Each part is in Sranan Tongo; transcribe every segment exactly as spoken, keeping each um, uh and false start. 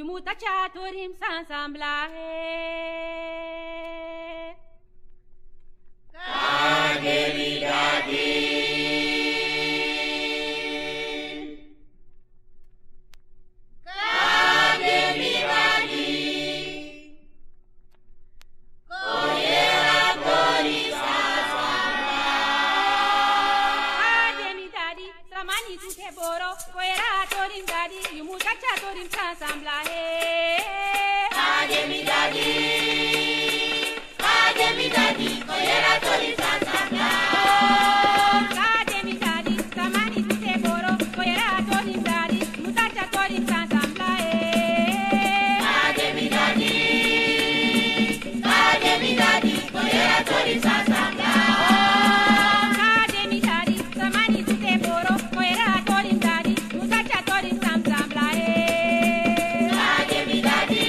Yu mu taki a tori fu san san bla e. Kade mi dadi. Kade mi dadi. Kon yere a tori san san bla. Kade mi dadi. Srama ni tu te boro, kon yere a tori fu dadi, yu mu taki a tori fu san san bla e. Kade mi dadi, kade mi dadi, kon yere a tori fu san san bla. Kade mi dadi, srama ni tu te boro, kon yere a tori fu dadi, yu mu taki a tori fu san san bla e. Kade mi dadi. Kade mi dadi, kon yere a tori fu san san bla. Kade mi dadi, srama ni tu te boro, kon yere a tori fu dadi, yu mu taki a tori fu san san bla e. Kade mi dadi,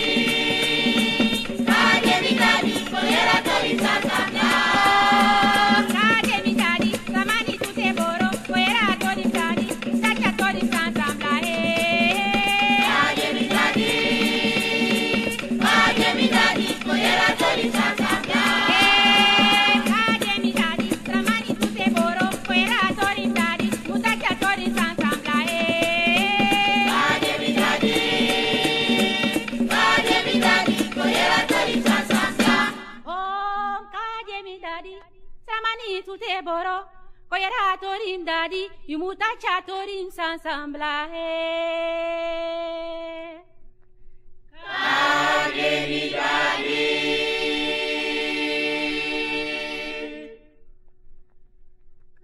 kade mi dadi, kon yere a tori fu san san bla. Kade mi dadi, srama ni tu te boro, kon yere a tori fu dadi, yu mu taki a tori fu san san bla e. Kade mi dadi. Kade mi dadi, kon yere a tori fu san san bla. Kade mi dadi, srama ni tu te boro, kon yere a tori fu dadi, yu mu taki a tori fu san san bla e. Kade mi dadi, kade mi dadi, kon yere a tori fu san san bla. Oh, kade mi dadi, srama ni tu te boro, kon yere a tori fu dadi, yu mu taki a tori fu san san bla e. Kade mi dadi.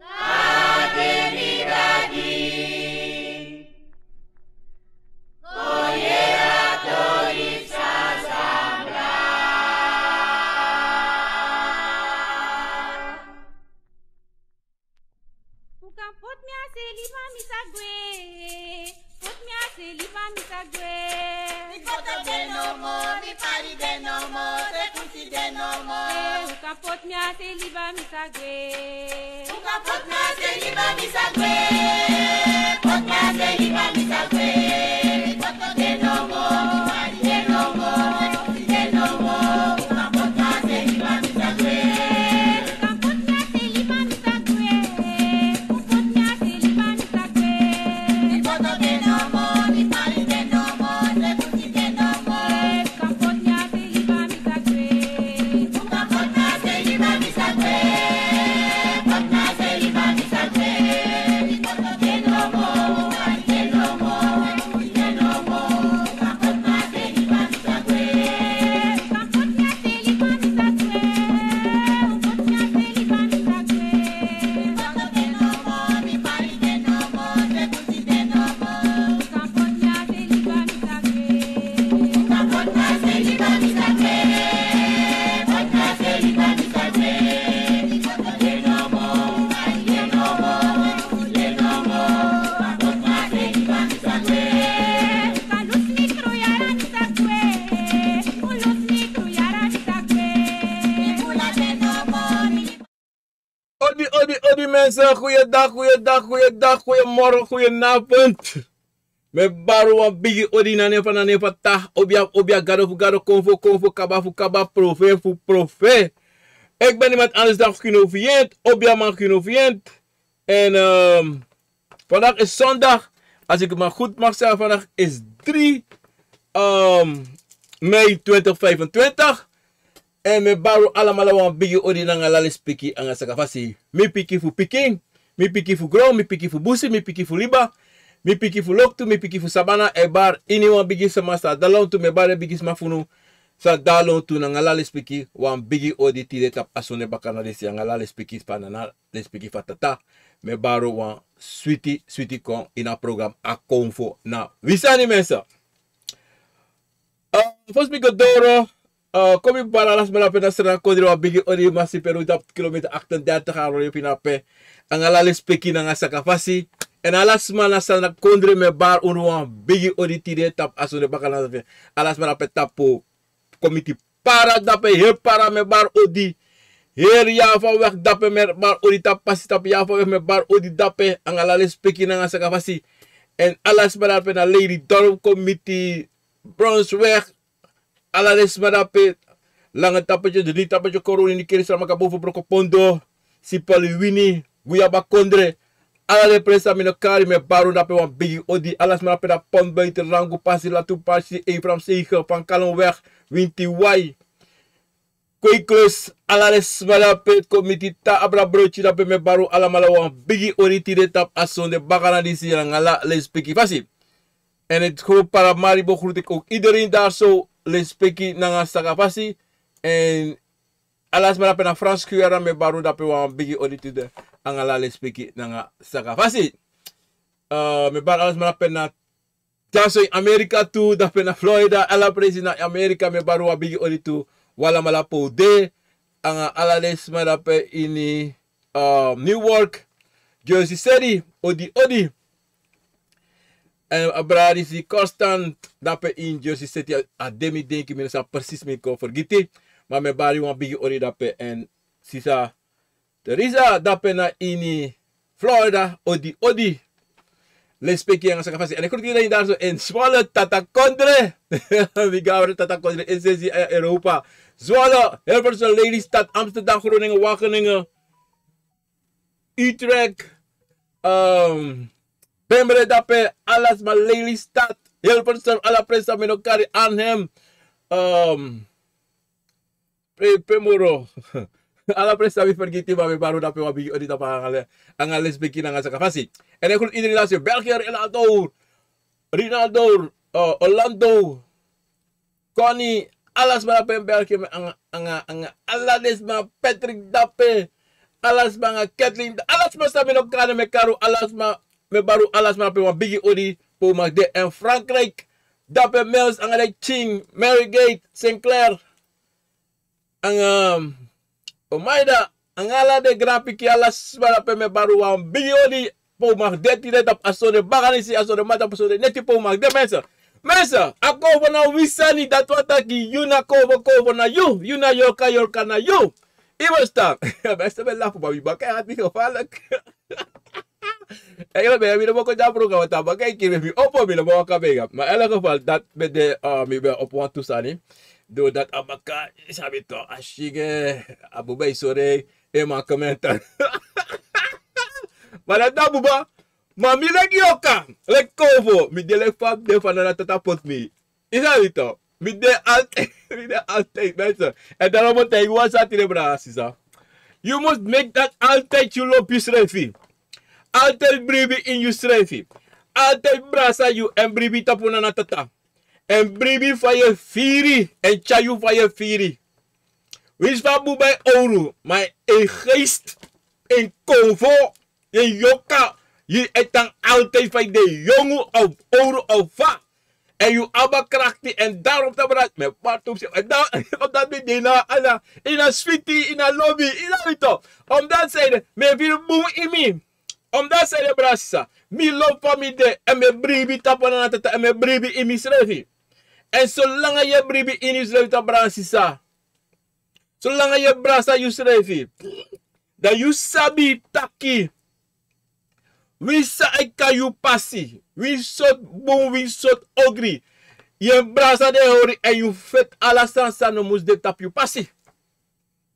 Kade mi dadi. Kon yere a tori fu san san bla. Un kan poti mi a se, libi a mi sa gwe. Poti mi a se, libi a mi sa gwe. Mi foto de nomo, mi pari de nomo, sekusi de nomo. Eh, un kan poti mi a se, libi a mi sa gwe. Un kan poti mi a se, libi a mi sa gwe. Poti mi a se, libi a mi sa gwe. Mi foto de nomo, mi pari de nomo, sekusi de nomo. Un kan poti mi a se, libi a mi sa gwe. Odi, odi, odi mensen, goeiedag, goeiedag, goeiedag, goeiemorgen, goedenavond. Mi e bari wan bigi odi na nen fu, na nen fu Tata, obia fu obia, gado fu gado, konfo fu konfo, kaba fu kaba, profeet fu profeet. Ik ben niemand anders dan Gino Vient, obiaman Gino Vient. En ehm, vandaag is zondag. Als ik het maar goed mag zeggen, vandaag is drie ehm, mei twintig vijfentwintig. En mi e bari un alamala wan bigi odi nanga lali sipiki anga sakafasi. Mi piki fu pikin, mi piki fu gron, mi piki fu busi, mi piki fu liba, mi piki fu loktu, mi piki fu sabana, e bari iniwan bigisma san de lontu, mi e bari den bigisma fu unu san de lontu nanga lali sipiki, wan bigi odi tide tapu a sonde bakana disi anga lali sipiki span na lespeki fu a Tata. Mi e bari un wan switi, switi kon ini a program A Konfo na Wi Sani, mensen. Eh, fosi mi go doro, eh, kon mi bari ala sma na pe na Sranan kondre wan bigi odi, Masi Peru, tapu kilometer achtendertig a roli fu ini ape. Anga lali sipiki nanga sakafasi. En ala sma na Sranan kondre mi e bari unu wan bigi odi tide tapu a sonde bakana. Ala sma na pe tapu komiti para dape, heri para mi e bari odi. Heri Java weg dape mi e bari odi, tapu pasi tapu Java weg mi e bari odi dape, anga lali sipiki nanga sakafasi. En ala sma dape na Lelydorp komiti, Bronsweg, ala den sma dape, Lange Tapetje, Dri Tapetje, Koroni, Nikeri, Sramaka, Boven Brokopondo, Sipaliwini, Guyabakondre, ala den presi san mi no kari, mi e bari un dape wan bigi odi. Ala sma dape na Pont Buitenrangu, Pasi Latu, Pasi Efraim Segen, Van Kalenweg, Winti Wai, Kweklus, ala den sma dape, Komiti, Tan Abra Brochi dape, mi e bari un alamala wan bigi odi tide tapu a sonde bakana disi nanga ala lespeki fasi. En het groep Paramaribo groet ik ook iedereen daar zo, lespeki nanga saka fasi. En ala sma dape na Frans Square, mi e bari un dape wan bigi odi tide nanga ala lespeki nanga saka fasi. Eh, mi e bari ala sma dape na Daar zo in Amerika tu, dape na Florida, ala presi na Amerika, mi e bari un wan bigi odi tu, un alamala pe un de, nanga ala den sma dape ini, eh, New York, Jersey City, odi odi. En a brada disi Constant dape in Jersey City, a, a de mi denki, mi no sabi precies, mi kon fergiti. Ma mi e bari wan bigi odi dape, en sisa Teresa dape na ini Florida, odi odi. Lespeki nanga saka fasi. En ik groet iedereen daar zo in Zwolle, Tata Kondre. Mi gabra Tata Kondre, S S I, eh, Europa. Zwolle, Hilversum, Lelystad, Amsterdam, Groningen, Wageningen, Utrecht, ehm, Bemre dape, ala sma, Lelystad, Hilversum, ala presi san mi no kari, Arnhem, ehm, pe, pe moro. Ala presi san mi fergiti, ma mi e bari un dape wan bigi odi tapu nanga le, nanga lespeki nanga saka fasi. En ik groet iedereen daar zo. België, Rinaldo, Rinaldo, eh, Orlando, Connie, ala sma dape in België, mi nanga, nanga, nanga ala den sma, Patrick dape, ala sma nanga Kathleen, ala sma san mi no kari, mi e kari un, ala sma, mi e bari un ala sma dape wan bigi odi, pe un mag de, en Frankrijk, dape Mels, nanga den Ching, Mary Gate, Sinclair, nanga, um, Omaida, nanga ala den granpikin, ala sma dape mi e bari un wan bigi odi, pe un mag de tide tapu a sonde bakana disi, a sonde mamanten, pe a sonde neti, pe un mag de, mensen. Mensen, a konfo na wi sani, dati wani taki yu na konfo, konfo na yu, yu na yorka, yorka na yu. Yu e ferstan? Mensen, mi e lafu, ma mi baka e hati gevaarlijk. Eigenlijk ben mi no baka a programa, tapu baka e kiri, mi opo, mi no baka bega. Maar in elk geval, dat ben de, eh, mi ben op wan tu sani. Doordat a baka, sabi toch, a sigi, a buba e sori, e mankement. Maar dat na buba, maar mi leki yorka, leki konfo, mi de leki fa mi de, fa Nana Tata poti mi. Yu sabi toch? Mi de altijd, mi de altijd, mensen. En daarom moet ik wan sani tide, brada, sisa. Yu mus meki dati altijd yu lobi yusrefi. Altijd bribi ini yusrefi. Altijd brasa yu, en bribi tapu Nana Tata. En bribi fa yu e firi, en tyari yu fa yu e firi. Winsi fa a buba e owru, ma en geest, en konfo, en yorka, yu e tan altijd fa yu de yongu of owru of fa. En yu abi a krakti, en daarom tapu dati mi e bari tu fu srefi. En dan, omdat mi de ini a, ini a switi, ini a lobi, yu sabi toch. Omdat san ede, mi e firi bun ini mi. Omdat san ede, brada, sisa, mi lobi fa mi de, en mi e bribi tapu Nana Tata, en mi e bribi ini misrefi. En solanga yu e bribi ini yusrefi, tapu, brada, sisa, solanga yu e brasa yusrefi, dan yu sabi taki winsi san e kon na yu pasi, winsi sortu bun, winsi sortu ogri, yu e brasa den hori, en yu feti ala sani san no mus de tapu yu pasi.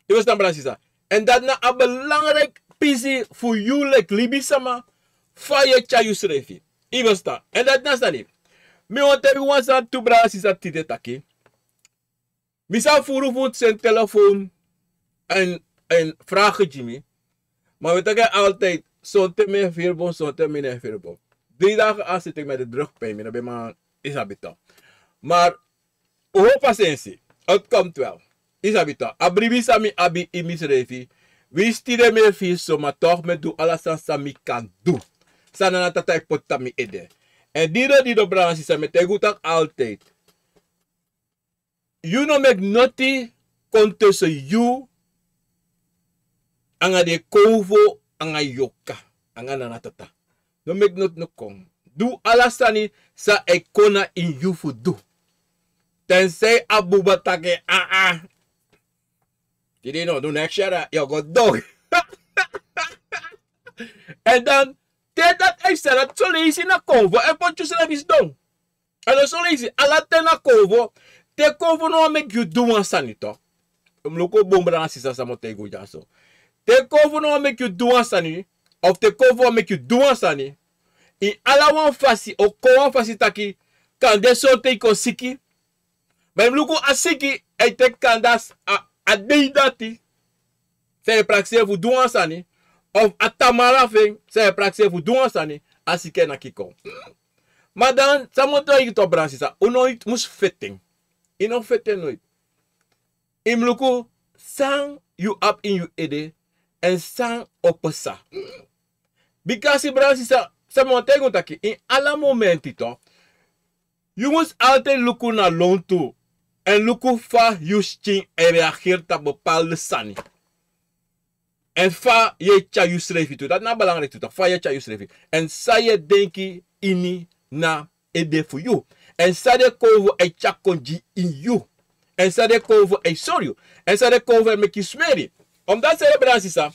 Yu e ferstan, brada, sisa? En dati na a belangrijk pisi fu yu leki libisma, fa yu e tyari yusrefi. Yu e ferstan? En dati na sani. Mi wani taigi wan sani tu, brada, sisa, tide taki mi sa furu fu seni telefoon en, en vraag gi mi. Ma mi taki altijd, sonten mi e firi bun, sonten mi no e firi bun. Drie dagen aan zit ik met de rugpijn, mi no ben man, yu sabi toch. Maar un hori pasensi, het komt wel. Yu sabi toch, a bribi san mi abi ini misrefi, winsi tide mi e firi so, ma toch mi e du ala sani san mi kan du. San Nana Tata e poti tapu mi ede. En dido, dido, brada, sisa, mi e taigi un taki altijd. Yu no meki noti kon tussen yu nanga den konfo, nanga yorka, nanga Nana Tata. No meki noti no kon. Du ala sani san e kon na ini yu fu du. Tenzij a buba taki, ah, ah, tide no du, next year, yu o go dog. En dan, te dati e sani, dati soleisi na konfo, en poti yusrefi sidon. A no so leisi, ala ten na konfo, te konfo no wani meki yu du wan sani tu. Yu mus luku bun, brada nanga sisa, san mi o taigi unu dyaso. Te konfo no wani meki yu du wan sani, of te konfo wani meki yu du wan sani, ini ala wan fasi, o kon wan fasi taki, kande sonten yu kon siki. Ma yu mus luku, a siki e teki kande a, a dei dati san yu e prakseri fu du wan sani, of a tamara fu en san yu e prakseri fu du wan sani, a siki e naki kon. Ma dan, san mi o taigi yu tu, brada nanga sisa, un no mus feti en. Yu no feti en noiti. Yu mus luku san yu abi ini yu ede, èn san o pasa. Bika si, brada nanga sisa, san mi wani taigi unu taki, ini ala momenti tu, yu mus altijd luku na lontu, èn luku fa yu skin e reageri tapu bepaalde sani. Èn fa yu e tyari yusrefi tu, dati na belangrijk tu, fa yu e tyari yusrefi. Èn san yu e denki ini na ede fu yu. Èn san den konfo e tyari kon gi ini yu. Èn san den konfo e sori yu. Èn san den konfo e meki yu smeri. Omdat seri, brada nanga sisa,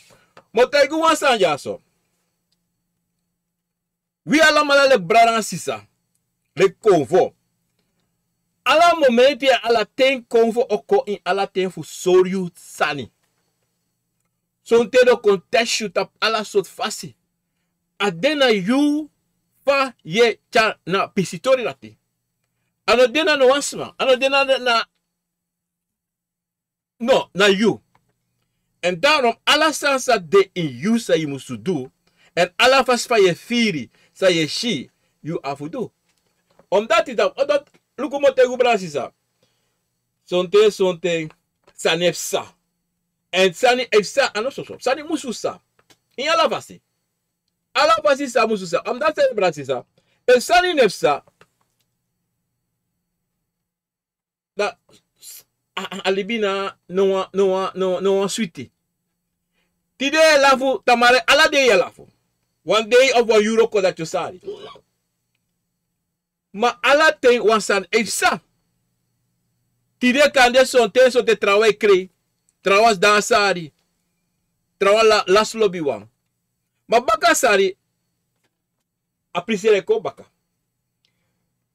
mi o taigi unu wan sani dyaso. Wi alamala leki brada nanga sisa, leki konfo. Ala momenti èn ala ten konfo o kon ini ala ten fu sori yu sani. Sonten den o kon tesi yu tapu ala sortu fasi. A de na yu fa yu e tyari na pisitori dati. A no de na no wan sma, a no de na, na, no, na yu. Èn daarom ala sani san de ini yu san yu musu du, èn ala fasi fa yu e firi, san yu e si, yu abi fu du. Omdat dati, omdat, luku, mi o taigi unu, brada nanga sisa. Sonten, sonten sani e psa. Èn sani e psa, a no soso. Sani musu psa. Ini ala fasi. Ala fasi sani musu psa. Omdat seri, brada nanga sisa, efu sani no e psa, dan a, a, a libi no, no wan, no wan, no, no wan switi. Tide yu e lafu, tamara ala dei yu e lafu. Wan dei of wan yuru o kon dati o sari. Ma ala ten wan sani e psa. Tide kande sonten, sonten trawan e krei, trawan sidon a sari, trawan la, lasi lobiwan. Ma baka sari, a prisiri e kon baka.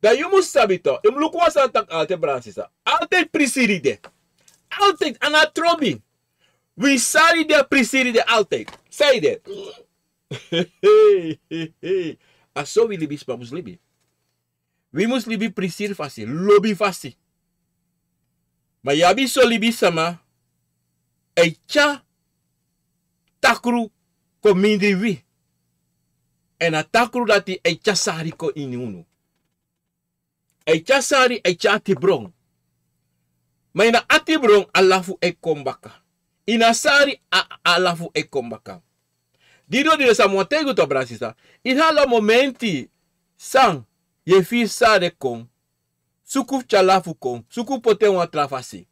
Dan yu mus sabi tu, yu mus luku wan sani taki altijd, brada nanga sisa. Altijd prisiri de. Altijd, a no trobi. Wi sari de, prisiri de altijd. San ede? A so wi libisma mus libi. Wi mus libi prisiri fasi, lobi fasi. Ma yu abi son libisma e tyari takru kon mindri wi. Èn a takru dati e tyari sari kon ini unu. E tyari sari, e tyari atibron. Ma ini a atibron a lafu e kon baka. Ini a sari a, a lafu e kon baka. Didon, didon, san mi wani taigi unu tu, brada nanga sisa. Ini ala momenti san yu e firi sari e kon, suku fu tyari lafu kon, suku poti en wan tra fasi.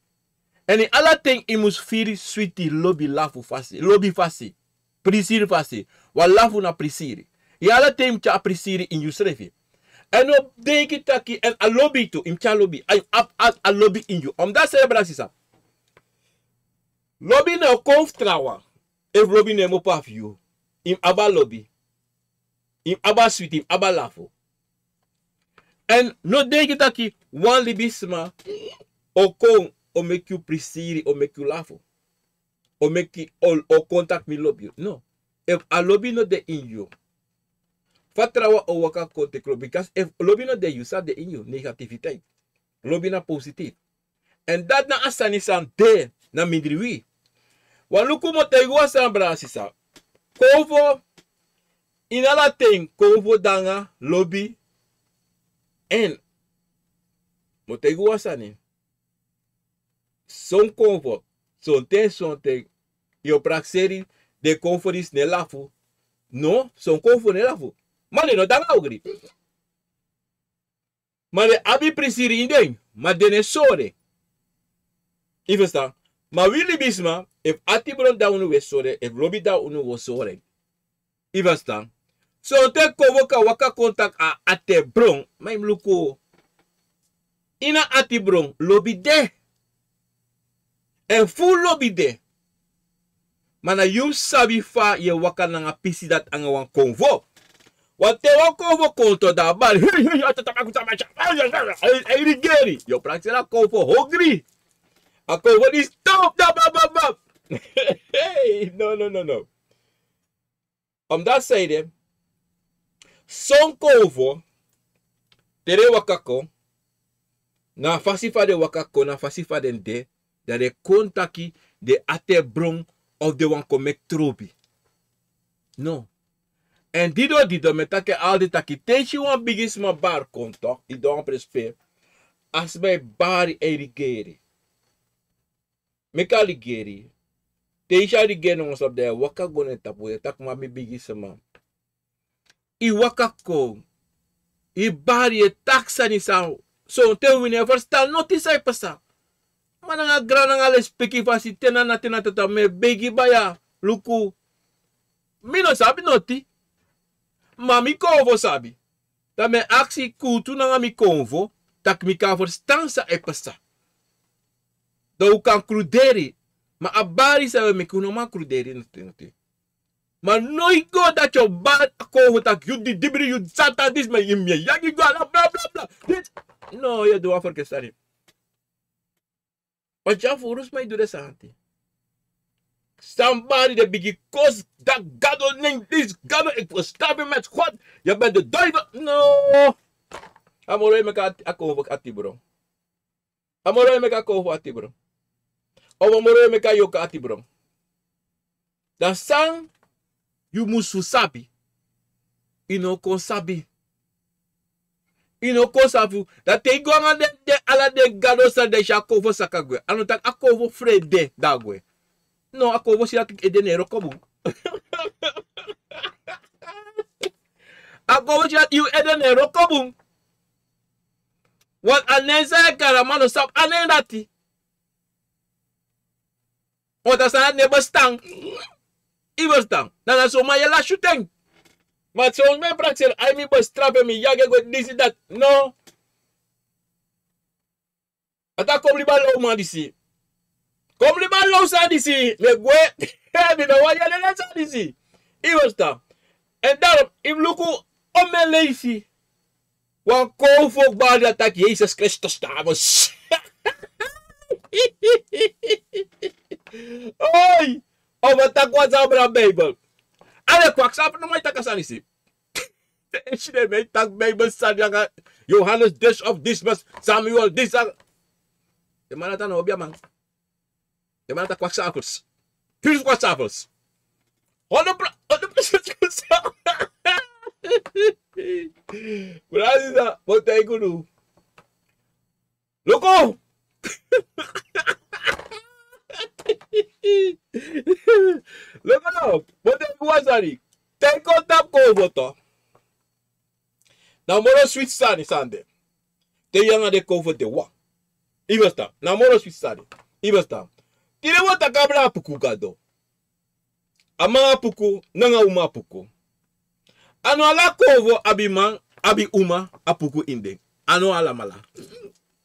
Èn ini ala ten yu mus firi switi, lobi, lafu fasi, lobi fasi, prisiri fasi. Wan lafu na prisiri. Ini ala ten yu mus tyari a prisiri ini yusrefi. Èn no denki taki, èn a lobi tu, yu mus tyari lobi. A, a, a, a lobi ini yu. Omdat seri, brada nanga sisa, lobi no e kon fu trawan. Efu lobi no e kmopo na fu yu, yu mus abi a lobi. Yu mus abi a switi, yu mus abi a lafu. Èn no denki taki wan libisma o kon, o meki yu prisiri, o meki yu lafu. O meki, o, o kon taki mi lobi yu. No. Efu a lobi no de ini yu, fa trawan o waka kon teki lobi? Bika efu lobi no de ini yu, san de ini yu? Negativiteit. Lobi na positief. Èn dati na a sani san de na mindri wi. Wan luku, mi o taigi wan sani, brada nanga sisa. Konfo, ini ala ten konfo de nanga lobi. Èn mi o taigi wan sani. Son konfo, sonten, sonten yu o prakseri den konfo disi no e lafu. No, son konfo no e lafu. Ma den no de nanga ogri. Ma den abi prisiri ini den, ma den no e sori en. Yu ferstan? Ma wi libisma, efu atibron de na unu, wi e sori en, efu lobi de na unu, wi o sori en. Yu ferstan? Sonten konfo kan waka kon taki a atibron, ma yu mus luku. Ini a atibron lobi de. Èn furu lobi de. Ma na yu mus sabi fa yu e waka nanga pisi dati anga wan konfo. Wan te wan kowfo kon to da a bari. Hei, hei, a tata maku sama sa. Ai, ai, ai, ai, rigeri. Yu o prakseri a kowfo hongri. A kowfo disi stop da bababab. Hei, no, no, no, no. Omdat zij de, son kowfo, te den waka kon, na a fasi fa den waka kon, na a fasi fa den de, dan den kon taki den ati e bron of den wani kon meki trobi. No. Èn dido dido mi e taki en aldi taki te yu si wan bigi sma bari kon tok, yu de wan presi pe a sma e bari, e rigeri. Meki a rigeri. Te yu si a rigeri nanga sabi dan yu e waka go na en tapu, yu e taki ma mi bigi sma. Yu waka kon, yu bari, yu e taki sani san sonten wi no e ferstan noti san e pasa. Ma nanga gran nanga lespeki fasi, te na nati na tata, mi e begi baya, luku. Mi no sabi noti. Ma mi kowfo sabi. Dan mi e aksi kuutu nanga mi kowfo, taki mi kan ferstan san e pasa. Dan un kan kruderi, ma a bari san wi e meki un no man kruderi noti noti. Ma no yu go dati yu o bari a kowfo taki yu didibri, yu satan, disi, ma yu mi e yagi go ala bla bla bla. Disi. No, yu e du wan ferkeri sani. Ma dya furu sma e du den sani. San bari den bigi kosi, dati Gado nen, disi Gado, ik wil straffen met God. Je bent de duivel. No. A moro yu meki a kowfo ati bron. A moro yu meki a kowfo ati bron. Of a moro yu meki a yoka ati bron. Dan san yu musu sabi, yu no kon sabi. Yu no kon sabi. Dan te yu go nanga den, den ala den gado san den si a kowfo saka gwe. A no taki a kowfo frede dan a gwe. No, a kowfo si dati yu ede na en wroko bun. A kowfo si dati yu ede na en wroko bun. Want a nen san yu e kari, a man no sabi a nen dati. Want a sani no e bestan. Yu bestan. Na na so man yu e lasi yu ten. Ma so mi e prakseri, ai mi bestrafu en, mi yagi en go disi dati. No. A taki kon libi a low man disi. Kon libi a low sani disi. Mi e gwe. Mi no wani yere den sani disi. Yu bestan. Èn daarom, yu mus luku omeni leisi. Wan kowfo bari a taki Yesus Kristus na a bos. Oi! Of a taki wan sani abra Bijbel. A den kwaksafu no man e taki a sani disi. Te yu si den man e taki Bijbel sani anga Johannes disi of disi, Samuel disi. Den man dati a no obiaman. Den man dati a kwaksafu. Pure kwaksafu. Honderd pro-, honderd procent kwaksafu. Brada, sisa, mi o taigi unu. Luku! Luku no, mi o taigi unu wan sani. Te yu kon tapu kowfo tu, na moro switi sani san de. Te yu anga den kowfo de wan. Yu bestan. Na moro switi sani. Yu bestan. Tide mi o taki abra Apuku Gado. A man Apuku, nanga uma Apuku. A no ala kowfo abi man, abi uma Apuku ini den. A no alamala.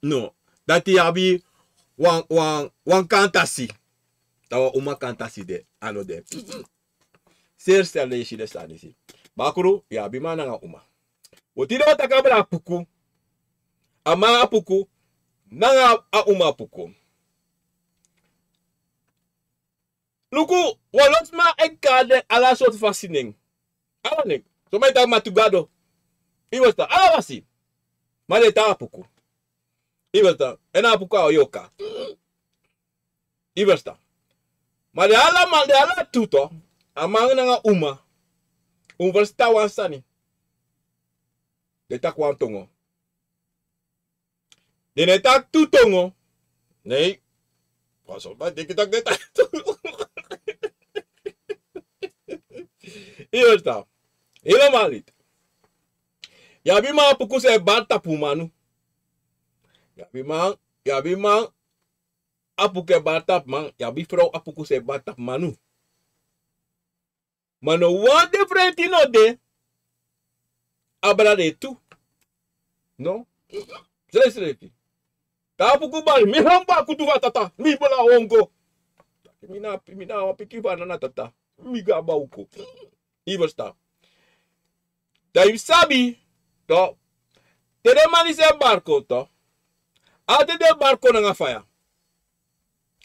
No. Dati yu abi wan, wan, wan kantasi. Dan wan uma kantasi de. A no de. Seri seri den e si den sani disi. Bakru, yu abi man nanga uma. Wi tide o taki abra Apuku. A man Apuku, nanga a uma Apuku. Luku, wan lo sma e kari den ala sortu fasi nen. Ala nen. Son man e taki Matu Gado. Yu bestan, ala fasi. Ma den e tan Apuku. Yu bestan, èn Apuku a o yoka. Yu bestan. Ma den ala man, den ala tu tu. A man nanga uma. Un ferstan wan sani. Den e taki wan tongo. Den no e taki tu tongo. Nee. Pas op, man, denki taki den e taki tu tongo. Yu e ferstan. Helemaal niet. Yu abi man Apuku san e bari tapu manu. Yu abi man, yu abi man Apuku e bari tapu man. Yu abi frow Apuku san e bari tapu manu. Ma no wan diferenti no de. Abra den tu. No. Srefsrefi. Te Apuku bari, mi hamba kutu fu a tata, mi bala hongo. Mi na, mi na wan pikin fu a nana tata. Mi go a bawku. Yu e ferstan. Dan yu sabi, to, te den man disi e barko, to, altijd den barko nanga faya.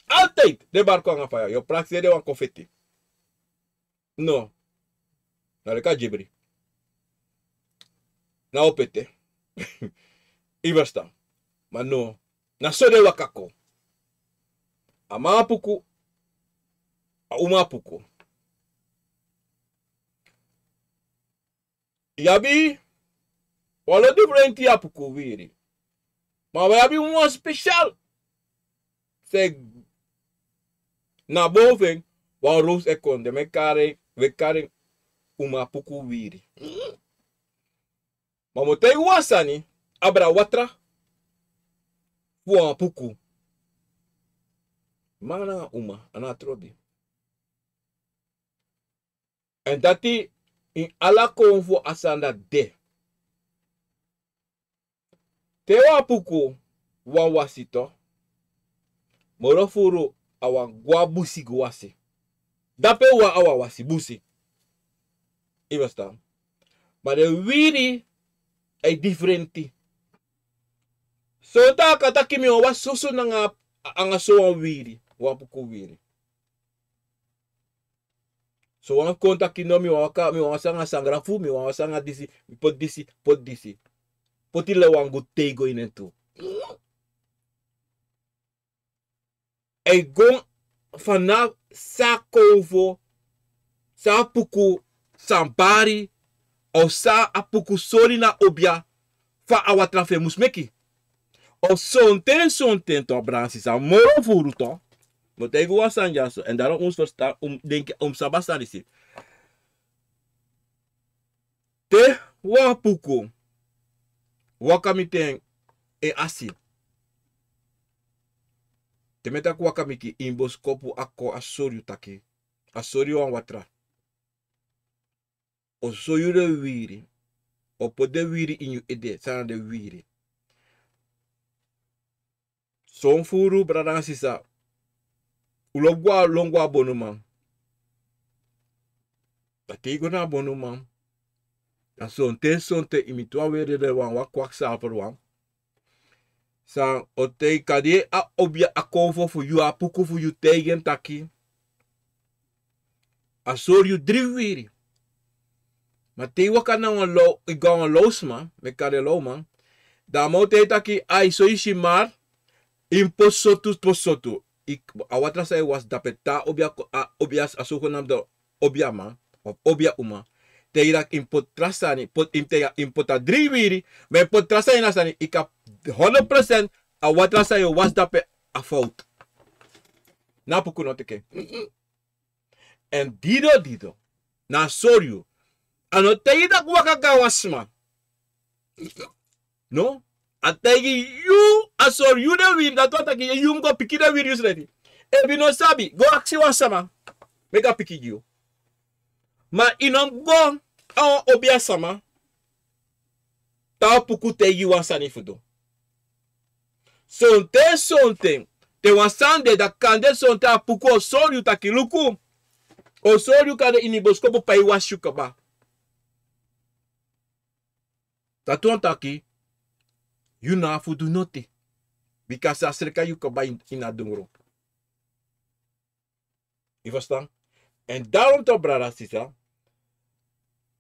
Altijd den barko nanga faya. Yu o prakseri den wan kon feti. No. Na leki a gibri. Na o pete. Yu ferstan. Ma no. Na so den waka kon. A man apuku. A uma apuku. Yu abi wan lo difrenti apuku wiri. Ma wi abi wan spesial. Se na boven wan roos e kon, den mi e kari, wi e kari uma apuku wiri. Ma mi o taigi wan sani, abra watra fu wan apuku. Man nanga uma, a no trobi. Èn dati ini ala konfo a sani dati de. Te wan apuku wani wasi, to, moro furu a wani go a busi go wasi. Dape wan a wani wasi busi. Yu ferstan. Ma den wiri e difrenti. Sonten a kan taki mi wani wasi soso nanga, anga sowan wiri, wan apuku wiri. Sowan kon taki no, mi wani waka, mi wani wasi anga sangrafu, mi wani wasi anga disi, mi poti disi, poti disi. Poti lewan go tei go ini en tu. A e go fanaf san a konfo, san a apuku, san a bari, of san a apuku sori na obia, fa a watra fu en mus meki. Of sonten, sonten, to, brada nanga sisa, moro furu, to. Mi o taigi wan sani dyaso, èn daarom un mus ferstan, un mus denki, un mus sabi a sani disi. Te wan apuku waka miti en, en asi. Te mi e taki waka miti, ini boskopu a kon, a sori yu taki, a sori yu wan watra. O sori yu den wiri. O poti den wiri ini yu ede, san na den wiri. Son furu, brada nanga sisa, un lobi go a, lon go a bonuman. Dan te yu go na a bonuman, dan sonten, sonten yu miti wan weri, den wan, wan kwakzalver wan. San o taigi, kande a obia, a konfo fu yu, a apuku fu yu, taigi en taki a sori yu dri wiri. Ma te yu waka na wan low, yu go na wan low sma, mi e kari en lowman, dan a man o taigi yu taki, ai, so yu si, ma yu mus poti sortu, poti sortu. A watra san yu wasi dape, te a obia, a obia, a zogenaamde obiaman of obia uma, taigi yu taki yu mus poti tra sani, poti, yu mus taigi, yu mus poti a dri wiri, ma yu mus poti tra sani na sani, yu kan honderd procent a watra san yu wasi dape a fout. Na apuku no teki en. Èn dido dido, na a sori yu. A no taigi yu taki waka go na wan sma. No. A taigi yu, a sori yu den wiri, dati wani taki yu mus go piki den wiri yusrefi. Efu yu no sabi, go aksi wan sama meki a piki gi yu. Ma yu no mus go a wan obia sama, te a apuku taigi yu wan sani fu du. Sonten, sonten, te wan sani de, dan kande sonten a apuku o sori yu taki luku. O sori yu kande ini boskopu pe yu wasi yu kaba. Dati wani taki yu no abi fu du noti. Bika a sa sreka yu kaba ini, ini a dungru. Yu ferstan? Èn daarom tu, brada, sisa,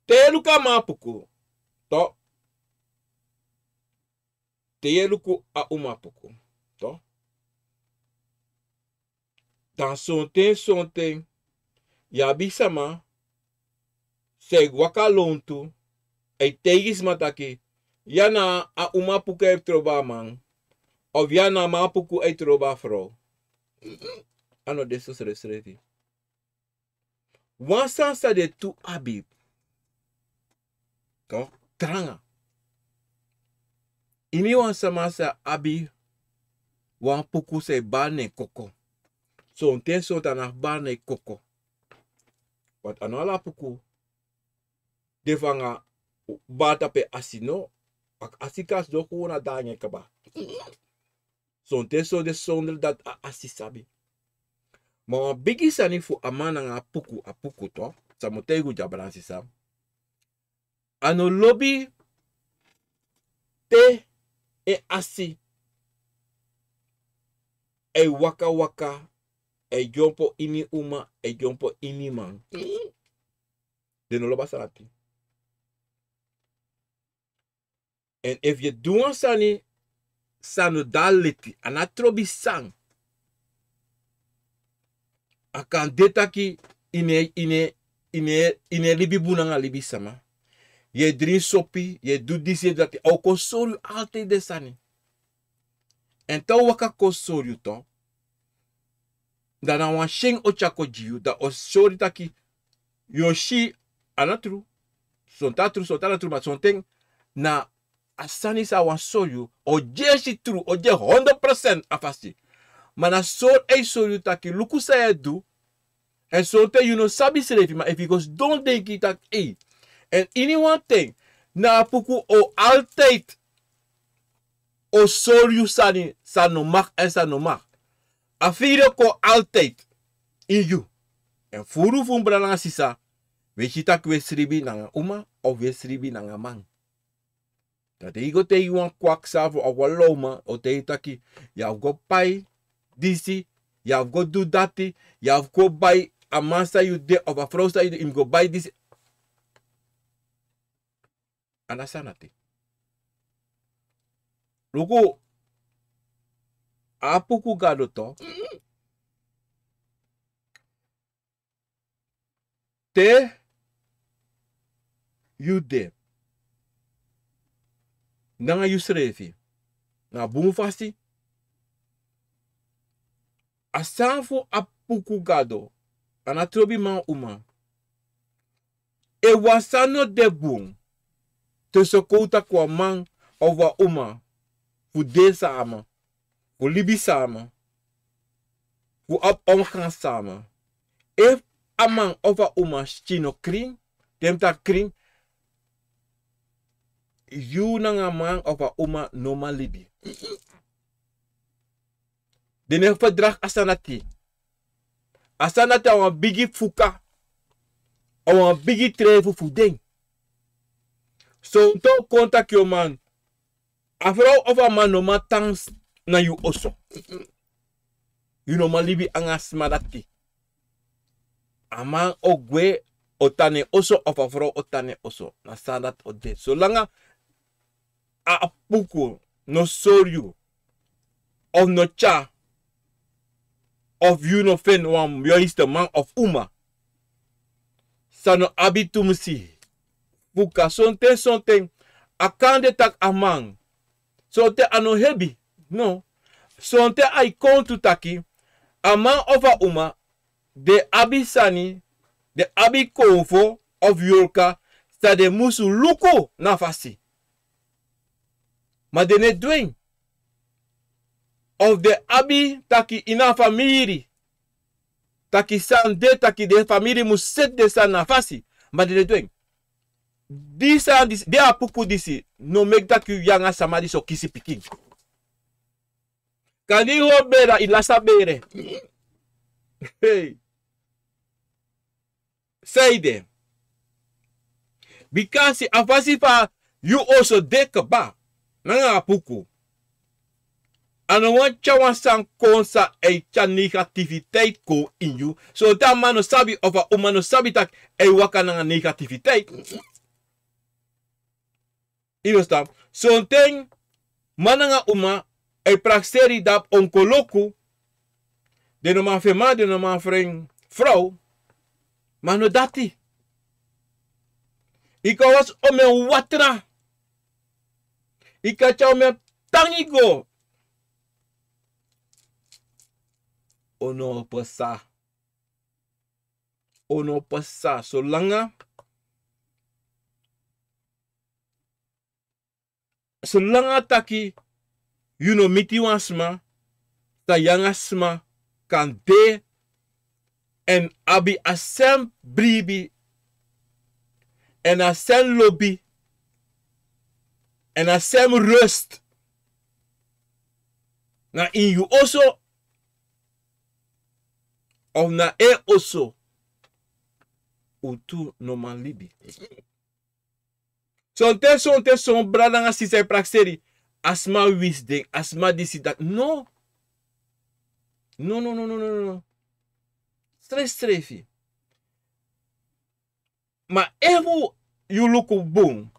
te yu e luku a man apuku, to, te yu e luku a uma apuku, to, dan sonten, sonten yu abi sama san e waka lontu, e taigi sma taki ya na a uma apuku e trobi a man, of ya na a man apuku e trobi a frow. A no de so srefsrefi. Wan sani san den tu abi, to, tranga. Ini wan sama sa abi wan apuku san e bari na en koko. Sonten, sonten a no abi bari na en koko. Want a no ala apuku de fu nanga bari tapu en asi, no. A asi kan sidon kon na dati nanga en kaba. Sonten, sonten, sondro dati a asi sabi. Ma wan bigi sani fu a man nanga apuku, apuku, to, san mi o taigi yu, dya, brada nanga sisa. A no lobi te en asi e waka waka, e dyompo ini uma, e dyompo ini man. Den no lobi a sani dati. Èn efu yu e du wan sani san no de a leti, a no trobi san. A kan de taki yu no e, yu no e, yu no e, yu no e libi bun nanga libisama. Yu e dringi sopi, yu e du disi, yu e du dati. A o kon sori yu altijd den sani. Èn te a o waka kon sori yu tu, dan na wan syen a o tyari kon gi yu, dan a o sori taki yu o si a no tru. Sonten a tru, sonten a no tru, ma sonten na a sani san a wani sori yu, a o dyesi tru, a o dyesi hondro procent a fasi. Ma na sori a e sori yu taki luku san yu e du. Èn sonten yu no sabi srefi, ma efu yu go sidon denki taki ei. Èn ini wan ten, na a puku o altijd o sori yu sani san no mag èn san no mag. A firi o kon altijd ini yu. Èn furu fu un brada nanga sisa, wi e si taki wi e sribi nanga uma of wi e sribi nanga man. Dan te yu go taigi wan kwaksafu of wan lawman, a o taigi yu taki yu abi go pai disi, yu abi go du dati, yu abi go bai a man san yu de of a frow san yu de, yu mus go bai disi. A no a sani dati. Luku, a puku Gado tu. Te yu de nanga yusrefi na bun fasi, a sani fu a puku Gado, a no trobi man, uma. Efu wan sani no de bun, te so kon taki wan man of wan uma fu de sama, fu libi sama, fu abi omgang sama. Efu a man of a uma skin no krin, te mi taki krin, yu nanga a man of a uma no man libi. Den no e ferdragi a sani dati. A sani dati a wan bigi fuka, a wan bigi trefu fu den. Sonten a o kon taki yu man, a frow of a man no man tan na yu oso. Yu no man libi anga a sma dati. A man o gwe, o tan na en oso, of a frow o tan na en oso. Na sani dati o de. Solanga a puku no sori yu of no tyari, of yu no feni wan yoisti man of uma san no abi tumsi fuka. Sonten, sonten a kan de taki a man, sonten a no hebi. No. Sonten a e kon tu taki a man of a uma den abi sani, den abi konfo of yorka san den musu luku na fasi. Ma den no e du en. Of den abi taki ini a famiri, taki san de, taki den famiri musu seti den sani na fasi. Ma den no e du en. Di sani disi, di a puku disi no meki taki yu anga sama disi o kisi pikin. Kande yu hori bere, i lasi a bere. Hey. Saide? Bikasi a fasi fa yu oso de kaba nanga a puku, a no wani tyari wan sani kon san e tyari negativiteit kon ini yu. Sonten a man no sabi of a uma no sabi taki a e waka nanga negativiteit. Yu e ferstan? Sonten man nanga uma e prakseri, den abi onkoloku. Den no man fu en man, den no man fu en frow. Ma no dati. Yu kan wasi omeni watra. Yu kan tyari omeni tangi go. Un no o pasa. Un no o pasa solanga Solanga taki yu no miti wan sma san yu anga sma kan de èn abi a sem bribi èn a sem lobi èn a sem rust na ini yu oso of na en oso, un tu no man libi. Sonten, sonten, son brada nanga sisa e prakseri. A sma wisi den, a sma disi dati. No. No, no, no, no, no, no. Srefsrefi. Ma efu yu luku bun,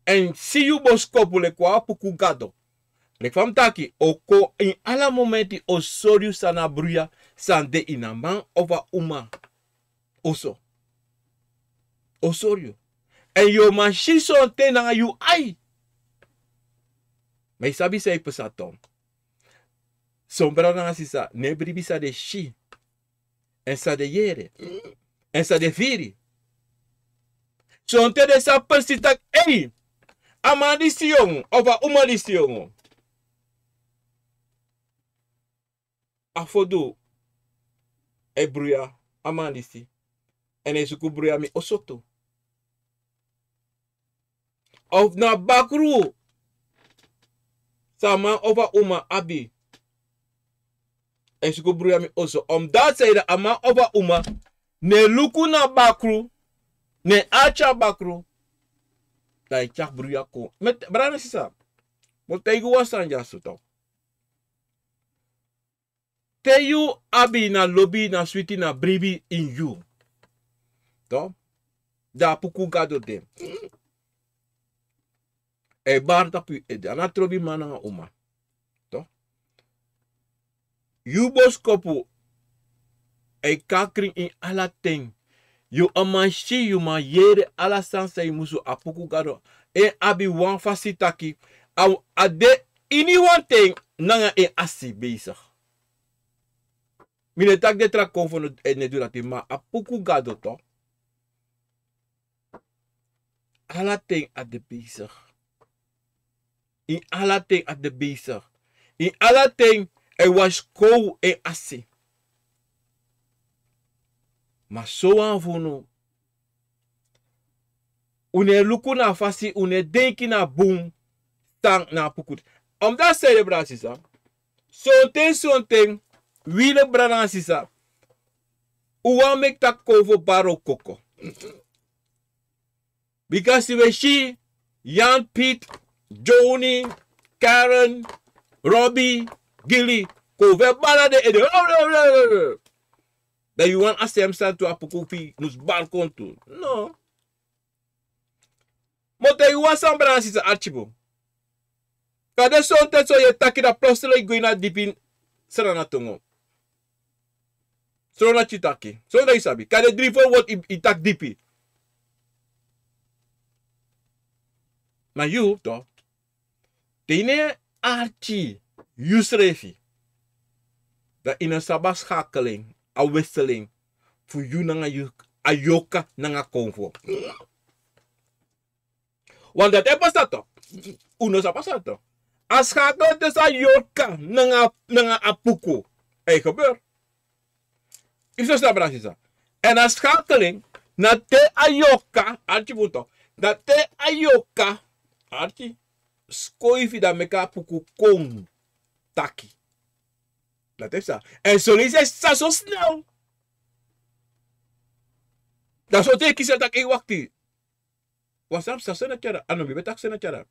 èn si yu boskopu leki wan Apuku Gado. Leki fa mi taki, o kon ini ala momenti o sori yu san na bruya, san de ini a man of a uma oso. O sori yu. Èn yu o man si sonten nanga yu ai. Ma yu sabi san e pasa tu. Son brada nanga sisa, no e bribi san den si. Èn san den yere. Èn san den firi. Sonten den sa presi taki, ei, a man disi yongu, of a uma disi yongu. A fodu e bruya a man disi. Èn e suku bruya mi oso tu. Of na bakru san a man of a uma abi. E suku bruya mi oso. Omdati san ede a man of a uma no e luku na bakru, no e arki a bakru, dan e tyari bruya kon. Brada nanga sisa, mi o taigi wan sani dyaso. Te yu abi na lobi, na switi, na bribi ini yu, dan Apuku Gado de. A e bari tapu yu ede, a no trobi man nanga uma. Yu boskopu e kon na krin ini ala ten. Yu o man si, yu man yere ala sani san yu musu. Apuku Gado e abi wan fasi taki a de ini wan ten nanga en asi bezig. Mi no e taki den tra konfo no e du dati, ma Apuku Gado tu. Ala ten a de bezig. Ini ala ten a de bezig. Ini ala ten a e wasi kon en asi. Ma sowan fu unu, un no e luku na a fasi, un no e denki na a bun san na Apuku. Omdati san ede, brada nanga sisa, sonten, sonten, wi leki brada nanga sisa, un wani meki taki konfo bari un koko. Bika si wi e si Jan, Piet, Johnny, Karen, Robbie, Gilly, konfo e bari na den ede. Dan yu wani a sem sani tu, Apuku fu yu mus bari kon tu. No. Mi o taigi wan sani, brada nanga sisa, arkibu. Kande sonten so yu e taki, dan plotseling yu go ini a dipi Sranan tongo. Sranan tyari taki. Sonten yu sabi. Kande dri fo word yu, yu taki dipi. Ma yu tu, te yu no e arki yusrefi, dan yu no sabi a schakeling, a wisseling fu yu nanga yu, a yorka nanga konfo. Want dati e pasa tu. Un no sabi san pasa tu. A schakel tussen a yorka nanga, nanga Apuku e gebeur. Yu sabi san, brada nanga sisa. Èn a schakeling na te a yorka, arki bun tu, na te a yorka, arki, skoifi, dan meki Apuku kon taki. Dati e psa. Èn son leisi a e psa so snel. Dan sonten yu e kisi taki, ei, wakti. Wan sani psa, so na tyari, a no mi ben taki so na tyari.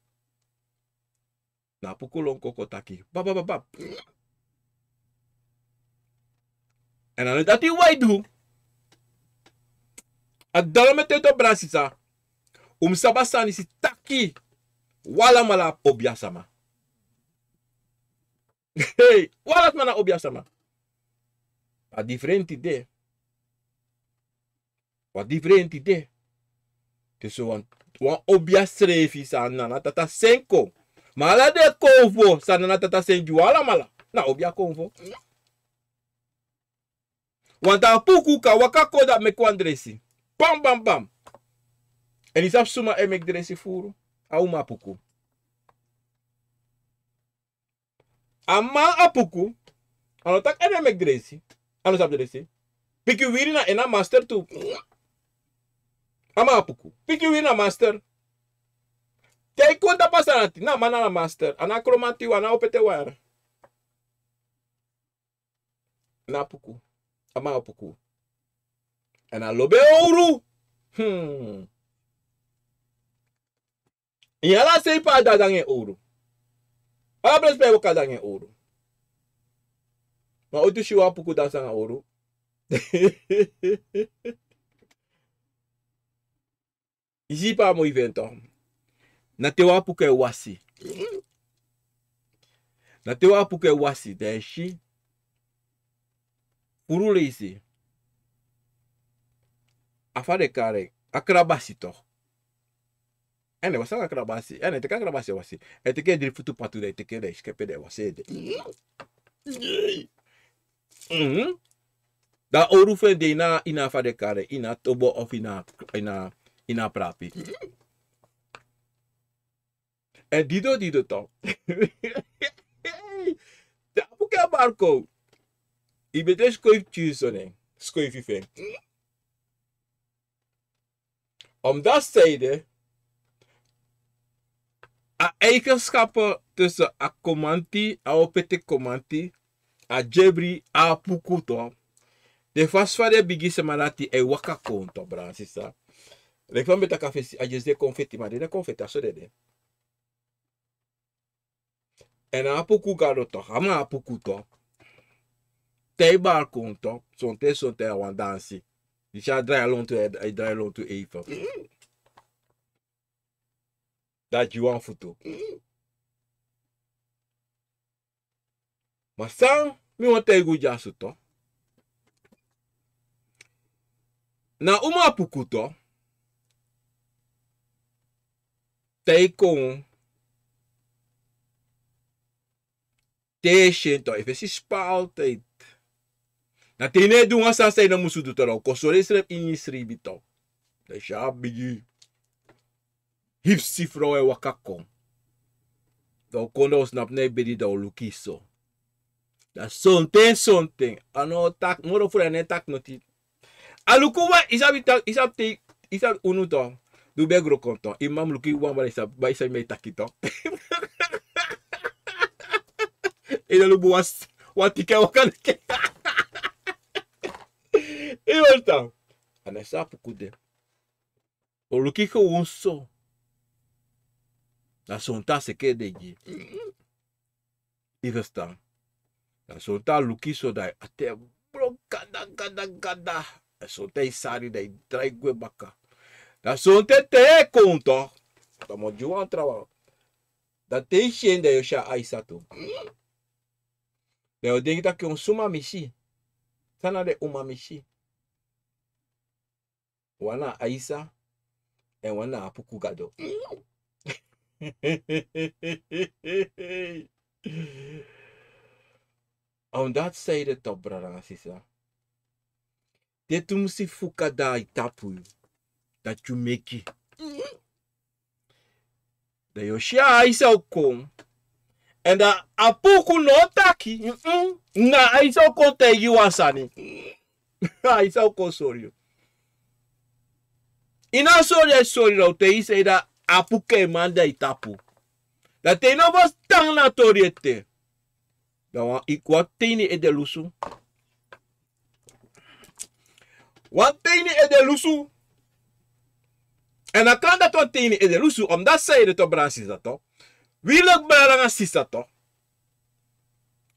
Na Apuku lon kon kon taki. Bab, bab, bab, bab. Èn a no dati wi e du. A dati mi e taigi un, brada nanga sisa. Un mus sabi a sani disi taki, wi alamala na obiasma. Hey, wi alamala na obiasma. A diferenti de. Wan diferenti de. Te so wan, wan obia srefi san Nana Tata seni kon. Ma ala den konfo san Nana Tata seni gi wi alamala, na obia konfo. Wan Apuku kan waka kon dan meki wan dresi. Bam, bam, bam. Èn yu sabi suma e meki dresi furu? A uma Apuku. A man Apuku, a no taki en e meki dresi. A no sabi dresi. Pikin wiri na en na master tu. A man Apuku. Pikin wiri na master. Te yu kon tapu a sani dati, na a man na master. A no a klomanti wan, a no a opete wan. Na Apuku. A man Apuku. Èn a lobi en owru. Hmm. Ini ala sei pe a dansi nanga en owru. Ala presi pe a e waka dansi nanga en owru. Ma yu tu si wan apuku dansi nanga owru. Yu si pe a moi fu en tu. Na te wan apuku e wasi. Na te wan apuku e wasi, dan yu e si. Furu leisi. A fa den e kari en, a krabasi tu. Èn den wasi nanga krabasi. Èn den teki a krabasi e wasi. Èn den teki en dri futu patu, dan den teki en, dan den skepe, dan den wasi en ede. Mhm. Dan a owru fu en de ini a, ini a fa den e kari en, ini a tobo of ini a, ini a, ini a prapi. Èn dido, dido tu. Te a apuku e bari kon, yu ben de skoifi tyuso nen, skoifi fu en. Omdat zij de, a eigenschappen tussen a komanti, a opete komanti, a djebri, a apuku tu. Den fasi fa den bigi sama dati e waka kon tu, brada nanga sisa. Leki fa mi ben taki a fesi, a dyesi de konfeti, ma den no konfeti, a so den de. Èn a apuku gado tu, a man apuku tu. Te yu bari kon tu, sonten, sonten a wan dansi. Disi a drai lontu, a drai lontu eifen. Dan a gi wan futu. Ma san mi wani taigi un dyaso tu. Na uman apuku tu. Te yu kon, te yu e si en tu, efu yu e si spa altijd. Na te yu no e du wan sani san yu no musu du tu, dan un kon sori yusrefi ini yu sribi tu. Dan yu si a bigi hipsi frow e waka kon. Dan un kon, dan un snapu na yu bedi, dan un luku yu so. Dan sonten, sonten. A no taki, moro fu dan a no e taki noti. A luku wan, yu sabi taki, yu sabi te, yu sabi unu tu. Di un ben gro kon tu. Yu mama luku yu wan bari, yu sabi, bari yu sabi mi e taki tu. Yu no luku wan s-, wan tiki e waka neke. Yu wani tan. A no e sabi apuku de. Un luku yu gewoon so. Na sonten a seke de gi. Yu ferstan. Na sonten a luku yu so, dan a ati e blon gada, gada, gada. Na sonten yu sari, dan yu drai gwe baka. Na sonten te yu e kon tu, dan mi o gi wan trawan. Dan te yu si en, dan yu o si a Aisa tu. Dan yu o denki taki un suma mi si. San na den uman mi si. Wan na Aisa, èn wan na apuku gado. A wan dati san yu de tu, brada nanga sisa. Te tumsi fuka de a yu tapu, dati yu meki. Dan yu o si a Aisa o kon. Èn dan apuku no o taki. Mm-mm. Na Aisa o kon taigi yu wan sani. Aisa o kon sori yu. Ini a sori a e sori yu, dan un taigi yu san ede, apuku e man de a yu tapu. Dan te yu no ferstan na tori ete. Dan wan, wan te ini ede lusu. Wan te ini ede lusu. Èn a kan dati wan te ini ede lusu, omdat san ede tu, brada nanga sisa tu. Wi leki brada nanga sisa tu.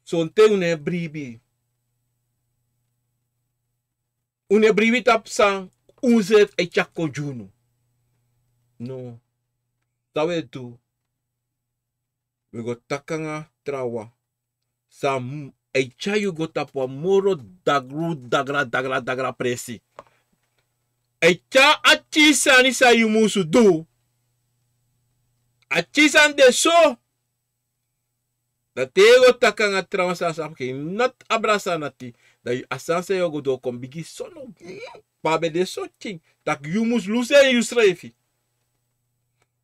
Sonten un no e bribi. Un no e bribi tapu san unsrefi e tyari kon gi unu. No. San wi e du. Wi go taki nanga trawan. San e tyari yu go tapu wan moro dagru, dagra, dagra, dagra presi. E tyari a tyi sani san yu musu du. A tyi sani de so. Dan te yu go taki nanga trawan san a sabi, ke yu no abi a sani dati. Dan a sani san yu o go du o kon bigi so no. Ma a ben de so tyin. Taki yu mus lusu en yusrefi.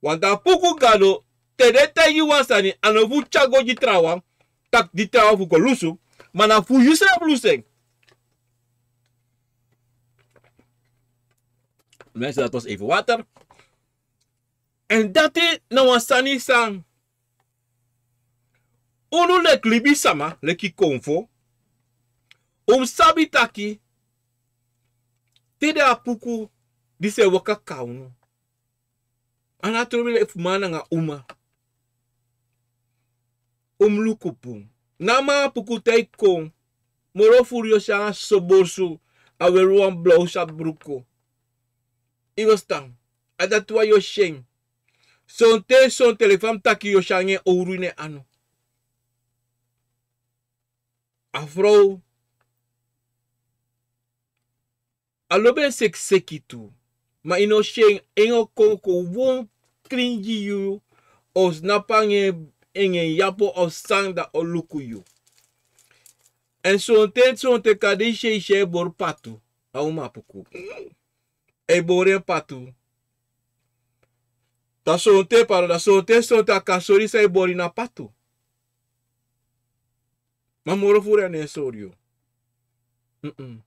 Want a apuku gado, te den taigi yu wan sani, a no fu tyari go gi trawan, taki di trawan fu go lusu, ma na fu yusrefi lusu en. Mensen, dat was even water. Èn dati na wan sani san unu leki libisama, leki konfo, un mus sabi taki, te den apuku disi e waka kon na unu. A no a trobi leki fu man nanga uma. Un mus luku bun. Na a man Apuku te a e kon, moro furu yu o si anga soso borsu, a weri wan blauw sat bruku. Yu e ferstan? A dati wan yu o si en. Sonten sonten leki fa mi taki, yu o si anga en owru ini en anu. A frow, a lobi en sekiseki tu. Ma yu no si en, en o kon kon won krin gi yu, o snapu anga en, anga en yapo o sani, da o luku yu. Èn sonten sonten kande yu si en, yu si en e bori patu. A uma Apuku. A e bori en patu. Da sonten, pardon, da sonten sonten a kan sori san e bori na patu. Ma moro furu a no e sori yu. Mm-mm.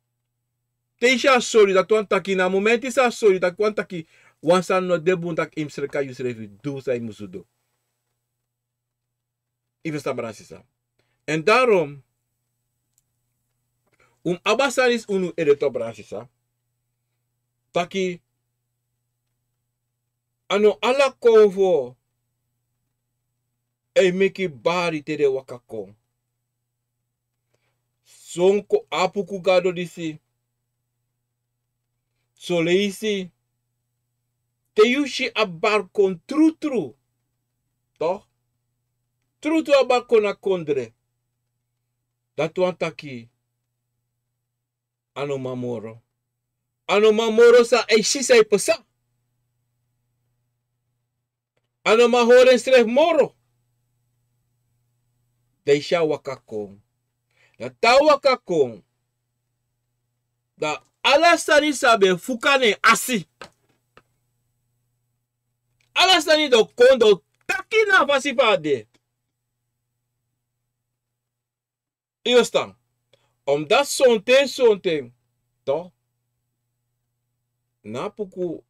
Te yu si a sori, dati wani taki na a momenti san a sori, dati wani taki wan sani no de bun, taki yu mus sreka yusrefi, du san yu musu du. Yu e ferstan, brada, sisa? Èn daarom, un mus abi a sani disi ini un ede tu, brada, sisa. Taki a no ala konfo e meki bari te den waka kon. Son kon Apuku gado disi. Soleisi te yu si a bari kon trutru, toch? Trutru a bari kon na kondre. Dati wani taki a no man moro. A no man moro san a e si san e pasa. A no man hori ensrefi moro. Da yu si a waka kon. Da te a waka kon, da ala sani san ben fuka na en asi, ala sani den o kon, den o taki na a fasi fa a de. Yu e ferstan? Omdat sonten sonten, toch, na Apuku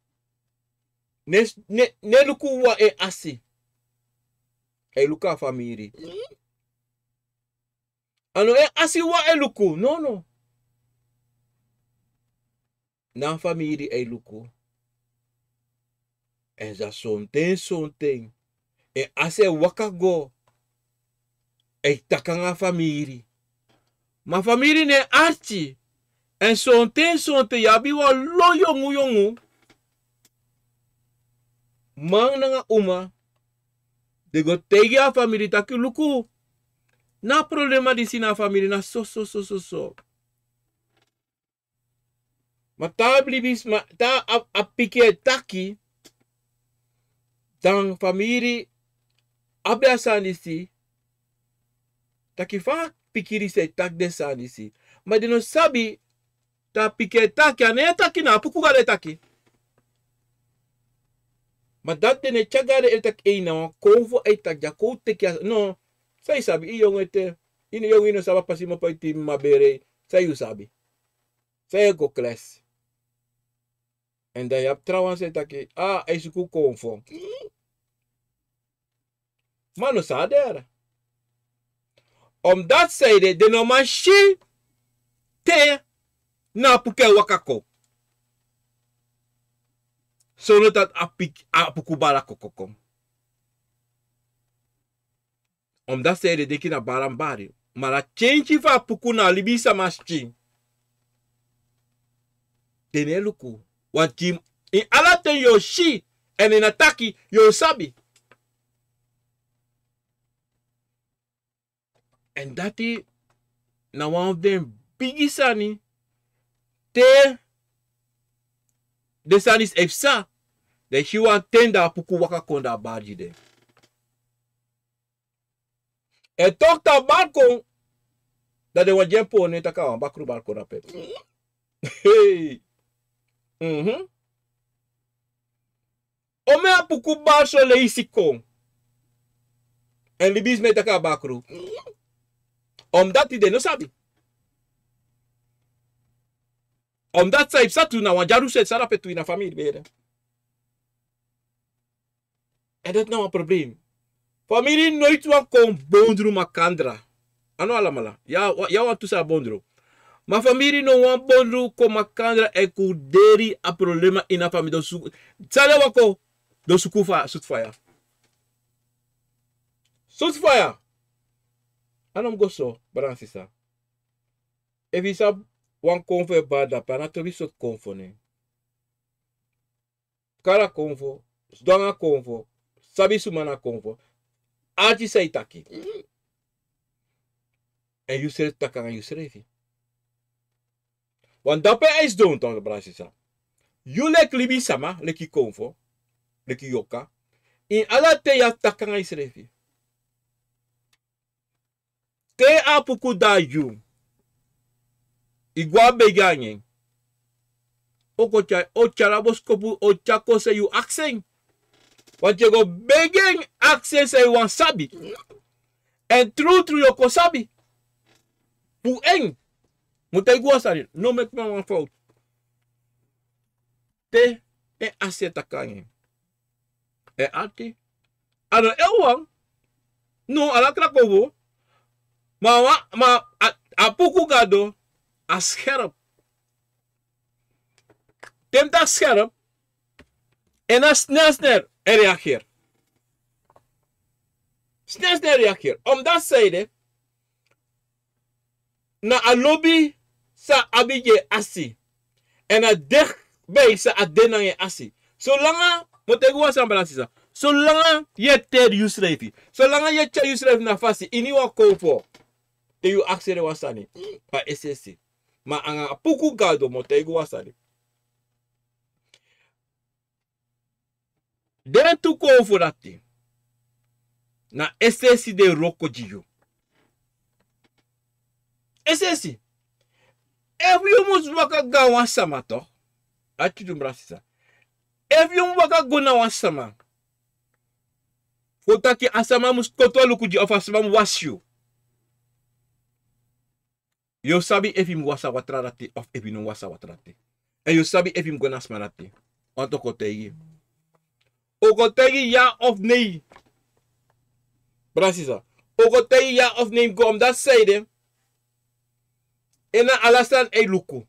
no e, no e, no e luku wawan en asi. A e luku a famiri. A no en asi wawan e luku, no, no. Na a famiri a e luku. Èn san sonten sonten, en asi e waka go, a e taki anga a famiri. Ma famiri no e arki. Èn sonten sonten yu abi wan lo yongu yongu man nanga uma, den go taigi a famiri taki luku, na a problema disi na a famiri na so so so so so. Ma te a libisma, te a, a pikin e taki, dan famiri abi a sani disi, taki fa a pikin disi e taki den sani disi. Ma den no sabi taki a pikin e taki, a no e taki, na Apuku gado e taki. Ma dati den e tyari go a den e taki, ei, na wan konfo a e taki, a kon teki a, no, san yu sabi, yu yongu ete, yu no yongu, yu no sabi a pasi, ma pe yu teki mama bere, san yu sabi. San yu e go klesi. Èn dan yu abi trawan san e taki, a, a e suku konfo. Ma no san a de. Omdat san ede, den no man si te na Apuku e waka kon. Sondro dati a pik-, a Apuku bala kon kon kon. Omdat san ede, den denki na bala mi bari. Ma na kenki fu Apuku na libisama skin. Den no e luku. Want in ala ten yu o si, èn den e taki, yu o sabi. Èn dati na wan fu den bigi sani. Te den sani disi e psa, dan yu si wan ten da Apuku waka kon, da a bari gi den. Èn toch te a bari kon, da den wani gi en pone taki a wan bakru bari kon na pe. Hey. Mhm. Omeni Apuku bari son leisi kon. Èn libisma e taki a bakru. Omdat den no sabi. Omdat san e psa tu na wan dyalusu e sani ape tu ini a famiri, bere. Èn dati na wan problem. Famiri noiti wani kon bondru makandra. A no alamala. Ya, ya wantu sa bondru. Ma famiri no wani bondru kon makandra èn kon deri a problema ini a famiri. Dus san den wani kon, Den o suku fa, sutu faya. Sutu faya. A no mus go so, brada nanga sisa. Efu yu sabi wan konfo e bari, dan pe a na tobi sortu konfo nen. Kari a konfo, sidon nanga konfo, sabi suma na konfo. Arki san yu taki. Èn yu srefi taki nanga yusrefi. Wan dape a e sidon, brada sisa. Yu leki libisama, leki konfo, leki yorka. Ini ala ten yu abi taki nanga yusrefi. Te a puku de na yu, i go a begi nanga en. O kon tyari, o tyari a boskopu, o tyari kon san yu aksi en. Want yu e go begi en, aksi en san yu wani sabi. Èn trutru yu o kon sabi. Fu en. Mi o taigi wan sani, no meki man wan fowtu. Te en asi e taki nanga en. En arki. A no en wan. No, ala tra konfo. Ma wan, ma a, a puku gado, a scherp. Te mi taki scherp, en a snel snel e reageer. Snel snel e reageer. Omdat zij de, na a lobi san a abi gi en asi. Èn a dichtbij san a de nanga en asi. Solanga, mi o taigi wan sani, brada sisa. Solanga yu e teri yusrefi. Solanga yu e tyari yusrefi na fasi, ini wan konfo. Te yu aksi en wan sani. Fa es'esi. Ma nanga a puku gado mi o taigi wan sani. Den tu konfo dati. Na es'esi den wroko gi yu. Es'esi. Efu yu mus waka go na wan sama tu. Arki tu, brada sisa. Efu yu mus waka go na wan sama. Fu taki a sama mus koto luku gi yu of a sama mus wasi yu. Yu o sabi efu yu mus wasi a watra dati of efu yu no mus wasi a watra dati. Èn yu o sabi efu yu mus go na a sma dati. Want un o kon taigi. Un o kon taigi ya of nei. Brada sisa. Un o kon taigi ya of nei, omdat zij de, en na ala sani e luku.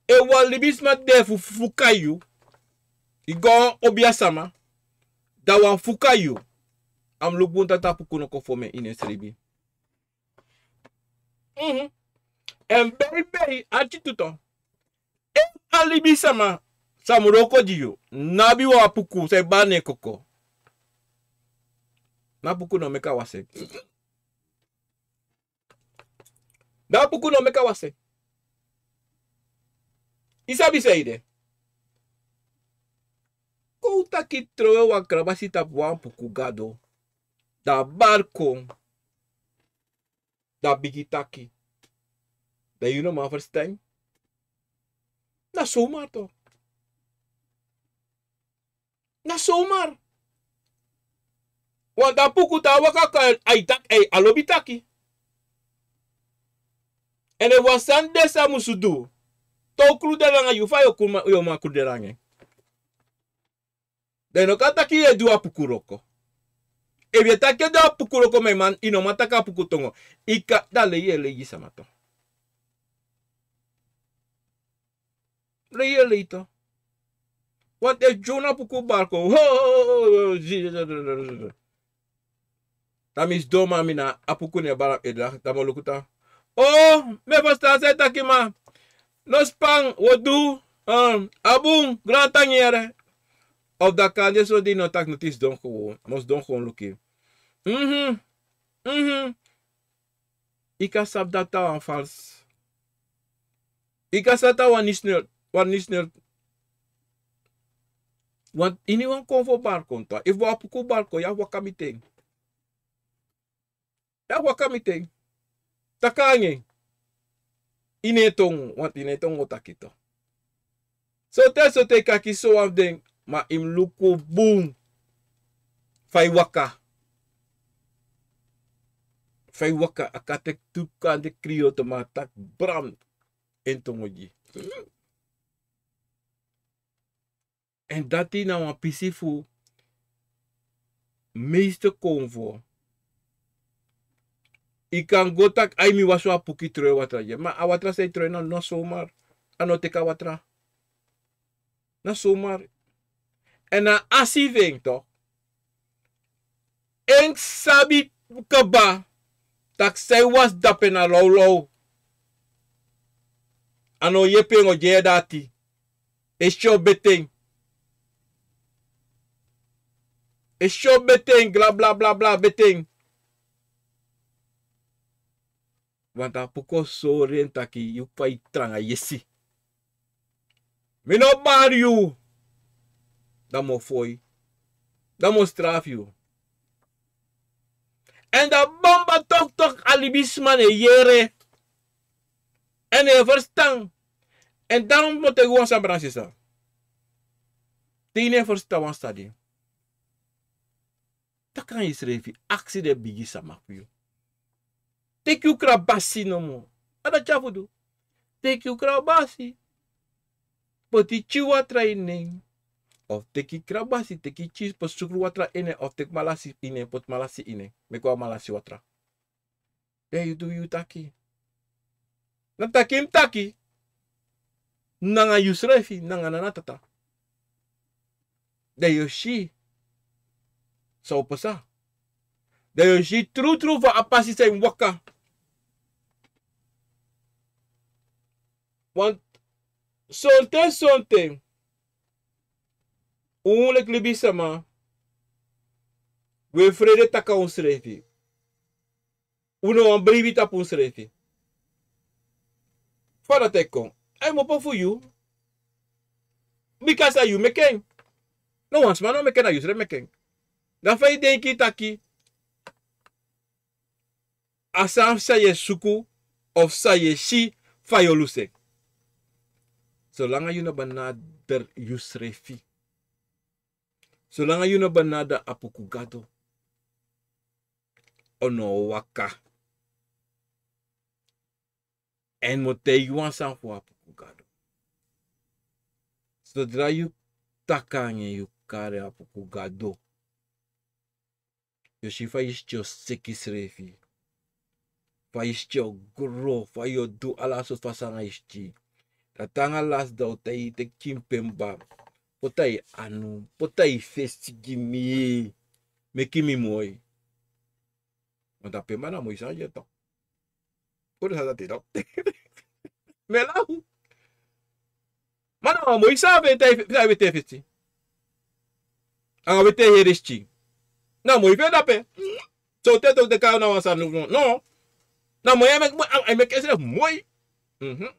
Efu wan libisma de fu, fu, fuka yu. Yu go obi a sama. Dan wan fuka yu. A mus luku bun taki a puku no kon fomen ini en sribi. Mhm. Èn beibeibei, arki tu tu. Efu a libisama san mus wroko gi yu, no abi wan puku san e bari na en koko, na a puku no meki a wasi en. Na a puku no meki a wasi en. Yu sabi san ede? Kon un taki trowe wan krabasi tapu wan puku gado. Dan a bari kon. Dan a bigin taki. Dan yu no man ferstan. Na somar tu. Na somar. Want a puku, te a waka kon, a e taki, a lobi taki. Èn efu wan sani de san a musu du, te a o kruderi nanga yu, fa yu o man, yu o man kruderi nanga en. Dan yu no kan taki yu e du a puku wroko. Efu yu e taki yu e du a puku wroko, ma yu man, yu no man taki a puku tongo. Ika, dan lei yu e lei gi sama tu. Lei yu e lei tu. Want efu John a puku bari kon. Ho, ho, ho, ho, ho, zi, zi, zi, zi, zi. Dan mi sidon, ma mi na a puku no e bari ede, dan mi o luku tan. O, mi e ferstan san yu e taki, ma no span, wi o du, um, a bun, grantangi yere. Of dan kande so di no taki noti, sidon gewoon. Mi o sidon gewoon luku yu. Mhm. Mhm. Yu kan sabi dati na wan falsi. Yu kan sabi dati na wan nisnel, wan nisnel. Want ini wan konfo bari kon tu. Efu wan puku bari kon, yu abi waka miti en. Yu abi waka miti en. Taki nanga en. Ini en tongo, want ini en tongo taki tu. Sote, sote yu kan kisi sowan fu den, ma yu mus luku bun fa yu waka. Fa yu waka, a kan teki tu kande kriyoto, ma a taki bram en tongo gi. Èn dati na wan pisi fu meeste konfo. Yu kan go taki, ai, mi wasi wan puku, trowe watra gi en. Ma a watra san yu trowe na, na somar. A no teki a watra. Na somar. Èn a asi fu en tok. En sabi kaba tak' san yu wasi dape na lawlaw. A no yepi en o gi en dati. E si o beti en. E si o beti en, gla bla bla bla beti en. Want a puku o sori en taki yu fa yu tranga yesi. Mi no bari yu. Dan mi o foi. Dan mi o strafu yu. Èn dan bamba toktok a libisma no e yere. Èn no e ferstan. Èn dan mi o taigi wan sani, brada, sisa. Te yu no e ferstan wan sani, taki nanga yusrefi, aksi den bigi sama fu yu. Teki yu krabasi nomo. A dati a fu du. Teki yu krabasi. Poti tyi watra ini en. Of teki krabasi, teki tyi, poti sukru watra ini en, of teki malasi ini en, poti malasi ini en. Meki wan malasi watra. Dan yu du yu taki. Na taki mi taki. Nanga yusrefi, nanga nana tata. Dan yu o si san o pasa. Dan yu o si trutru fa a pasi san yu mus waka. Want sonten sonten un leki libisama, un e frede taki a unsrefi. Un no wani bribi tapu unsrefi. Fa dati e kon? A e mopo fu yu. Bika san yu meki en. No wan sma no meki en, na yusrefi meki en. Dan fa yu denki taki a sani san yu e suku of san yu e si, fa yu o lusu en? Solanga yu no benader yusrefi. Solanga yu no benader a puku gado, un no o waka. Èn mi o taigi yu wan sani fu a puku gado. Sodra yu taki nanga en, yu kari a puku gado, yu o si fa yu skin o seki srefi. Fa yu skin o gro, fa yu o du ala sortu fasi nanga yu skin. Dati nanga lasi dan un taigi yu, teki tyin pen baba. Poti a yu anu, poti a yu fesi gi mi. Meki mi moi. Want a pen baba na moi sani gi en tok. Unu sa dati tok. Mi e lafu. Ma na wan moi sani fu en, te a e weti en fesi. Anga weti en heri skin. Na moi fu en dape. So te tok de kan na wan sani no. No. Na moi a e meki, a e meki ensrefi moi. Mhm.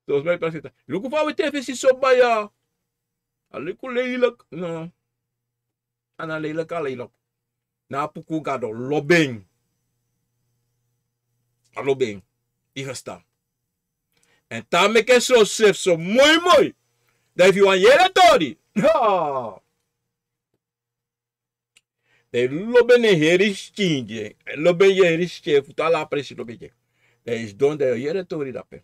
So sma e prakseri taki, luku fa a weti en fesi so baya. A luku lelijk. No. A no lelijk, a lelijk. Na a puku gado lobi en. A lobi en. Yu ferstan? Èn te a meki ensrefi so moi moi. Dan efu yu wani yere tori. Ha! Dan yu lobi en heri skin gi en. Lobi en heri skin fu te ala presi lobi gi en. Dan yu sidon, dan yu o yere tori dape.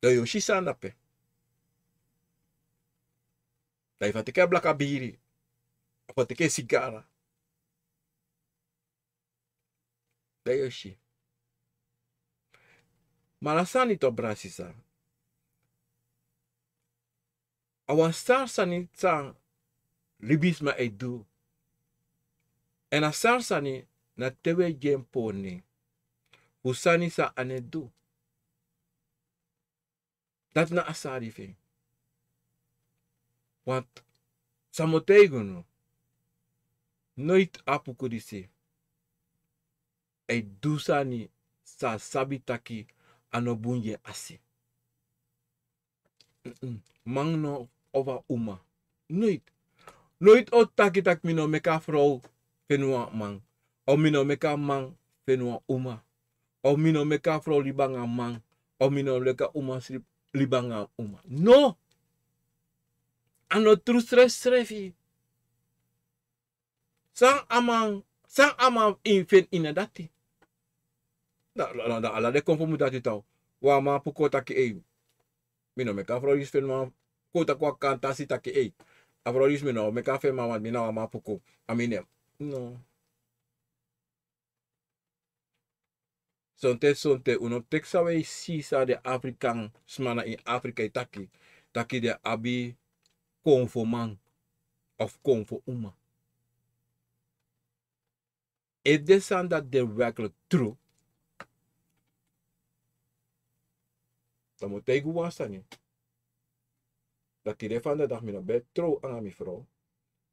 Dan yu o si sani dape. Dan yu fa teki a blaka biri. Fa teki a sigara. Dan yu o si. Ma ala sani tu, brada, sisa. A wan sari sani san libisma e du. Èn a sari sani na te wi e gi en poni fu sani san a no e du. Dati na a sari fu en. Want san mi o taigi unu, noiti a puku disi e du sani san a sabi taki a no bun gi en asi. Mm-mm. Man no, of a uma. Noiti. Noiti o taki taki mi no meki a frow feni wan man. Of mi no meki a man feni wan uma. Of mi no meki a frow libi nanga man. Of mi no meki a uma sri-, libi nanga uma. No. A no tru srefsrefi. San a man, san a man feni ini dati. Da, da, da, ala den kon fu mi dati taw. Wan man puku taki ei. Mi no meki a frow disi feni wan, kon taki wan kantasi taki ei. A frow disi mi no meki a feni man, want mi na wan man puku. A mi nen. No. Sonten sonten un no teki san wi e si san den Afrikan sma na ini Afrika e taki, taki den abi konfo man of konfo uma. Efu den sani dati de werkelijk tru, dan mi o taigi un wan sani. Dan tide fandadag mi no ben e trow anga mi frow.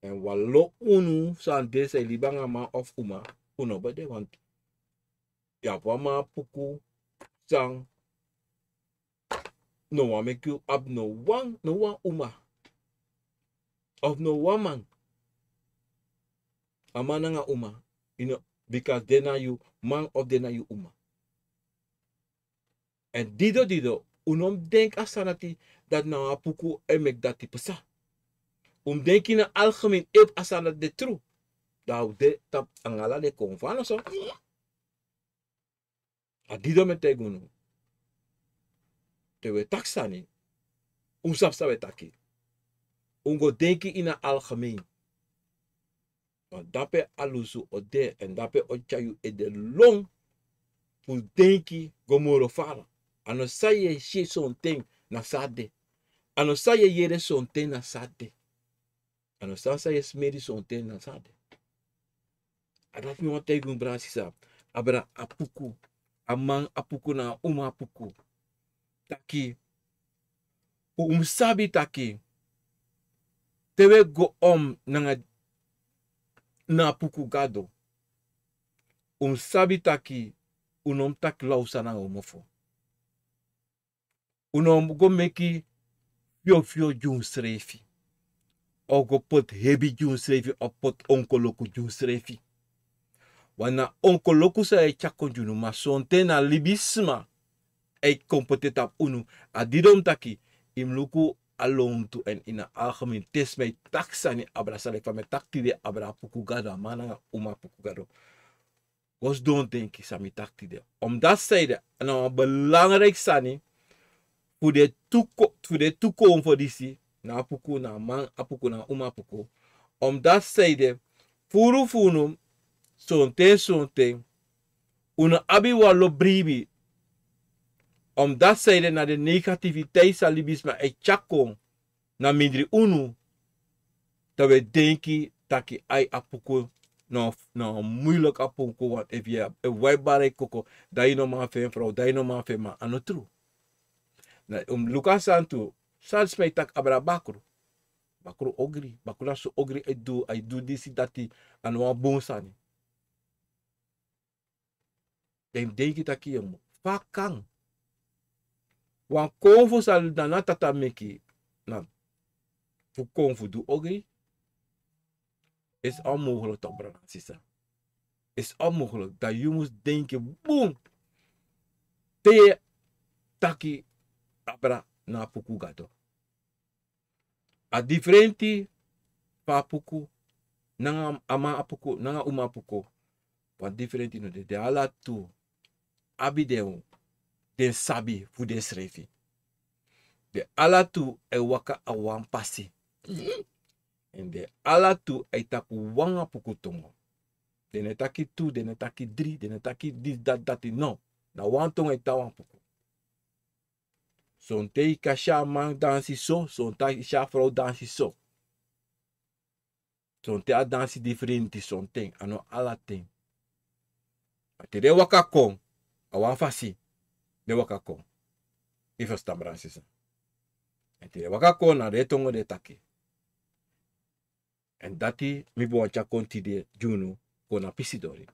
Èn wan lo unu san de san e libi anga man of uma, un no ben de, want yu abi wan man puku san no wani meki yu abi no wan, no wan uma of no wan man. A man nanga uma, yu no, bika den na yu man of den na yu uma. Èn dido dido, un no mus denki a sani dati, dati na wan puku e meki dati pasa. Un mus denki na algemeen efu a sani dati de tru. Dan a o de tapu anga ala den konfo, a no so. A dido mi e taigi unu. Te wi e taki sani, un sabi san wi e taki. Un go denki ini a algemeen. Ma dape a lusu o de, èn dape o tyari yu ede lon fu denki go moro fara. A no san yu e si sonten na san a de. A no san yu e yere sonten na san a de. A no san san yu e smeri sonten na san a de. A dati mi wani taigi unu, brada, sisa. Abra a puku, a man a puku nanga a uma a puku. Taki, un mus sabi taki, te wi e go om nanga na a puku gado, un mus sabi taki un no mus taki law sani nanga un mofo. Un no mus go meki fyofyo gi unsrefi, o go poti hebi gi unsrefi, o poti onkoloku gi unsrefi. Wan na onkoloku san e tyari kon gi unu, ma sonten na libisma e kon poti en tapu unu. A didon mi taki, yu mus luku a lontu èn ini a algemeen, te sma e taki sani, abra sani, fa mi e taki tide, abra a puku gado, a man nanga a uma a puku gado. Go sidon denki san mi taki tide. Omdati san ede, na wan belangrijk sani fu den tu ko-, fu den tu konfo disi, na a puku, na a man a puku, na a uma a puku. Omdati san ede, furu fu unu, sonten sonten un no abi wan lo bribi. Omdati san ede, na den negativiteit san libisma e tyari kon na mindri unu, dan wi e denki taki ai, a puku na, na wan moeilijk a puku, want efu yu e wai bari koko, dan yu no man fu en frow, dan yu no man fu en man, a no tru. Na un mus luku a sani tu, san sma e taki abra bakru. Bakru ogri, bakru na so ogri, ai du, ai du disi dati, a no wan bun sani. Den denki taki yu mus fakan. Wan konfo san na, na tata meki, na fu konfo du ogri. Is onmogelijk toch, brada, sisa. Is onmogelijk. Dan yu mus denki bun te yu e taki abra na a puku gado. A diferenti fu a puku nanga a man a puku nanga a uma a puku. Wan diferenti no de. Den ala tu abi den, den sabi fu densrefi. Den ala tu e waka a wan pasi. Èn den ala tu e taki wan a puku tongo. Den no e taki tu, den no e taki dri, den no e taki disi, dati, dati, no. Na wan tongo e tan wan puku. Sonten yu kan si a man dansi so, sonten yu si a frow dansi so. Sonten a dansi diferenti, sonten, a no ala ten. Ma te den waka kon, a wan fasi den waka kon. Yu ferstan, brada, sisa. Èn te den waka kon, na den tongo den e taki. Èn dati mi ben wani tyari kon tide gi unu, kon na pisi dori.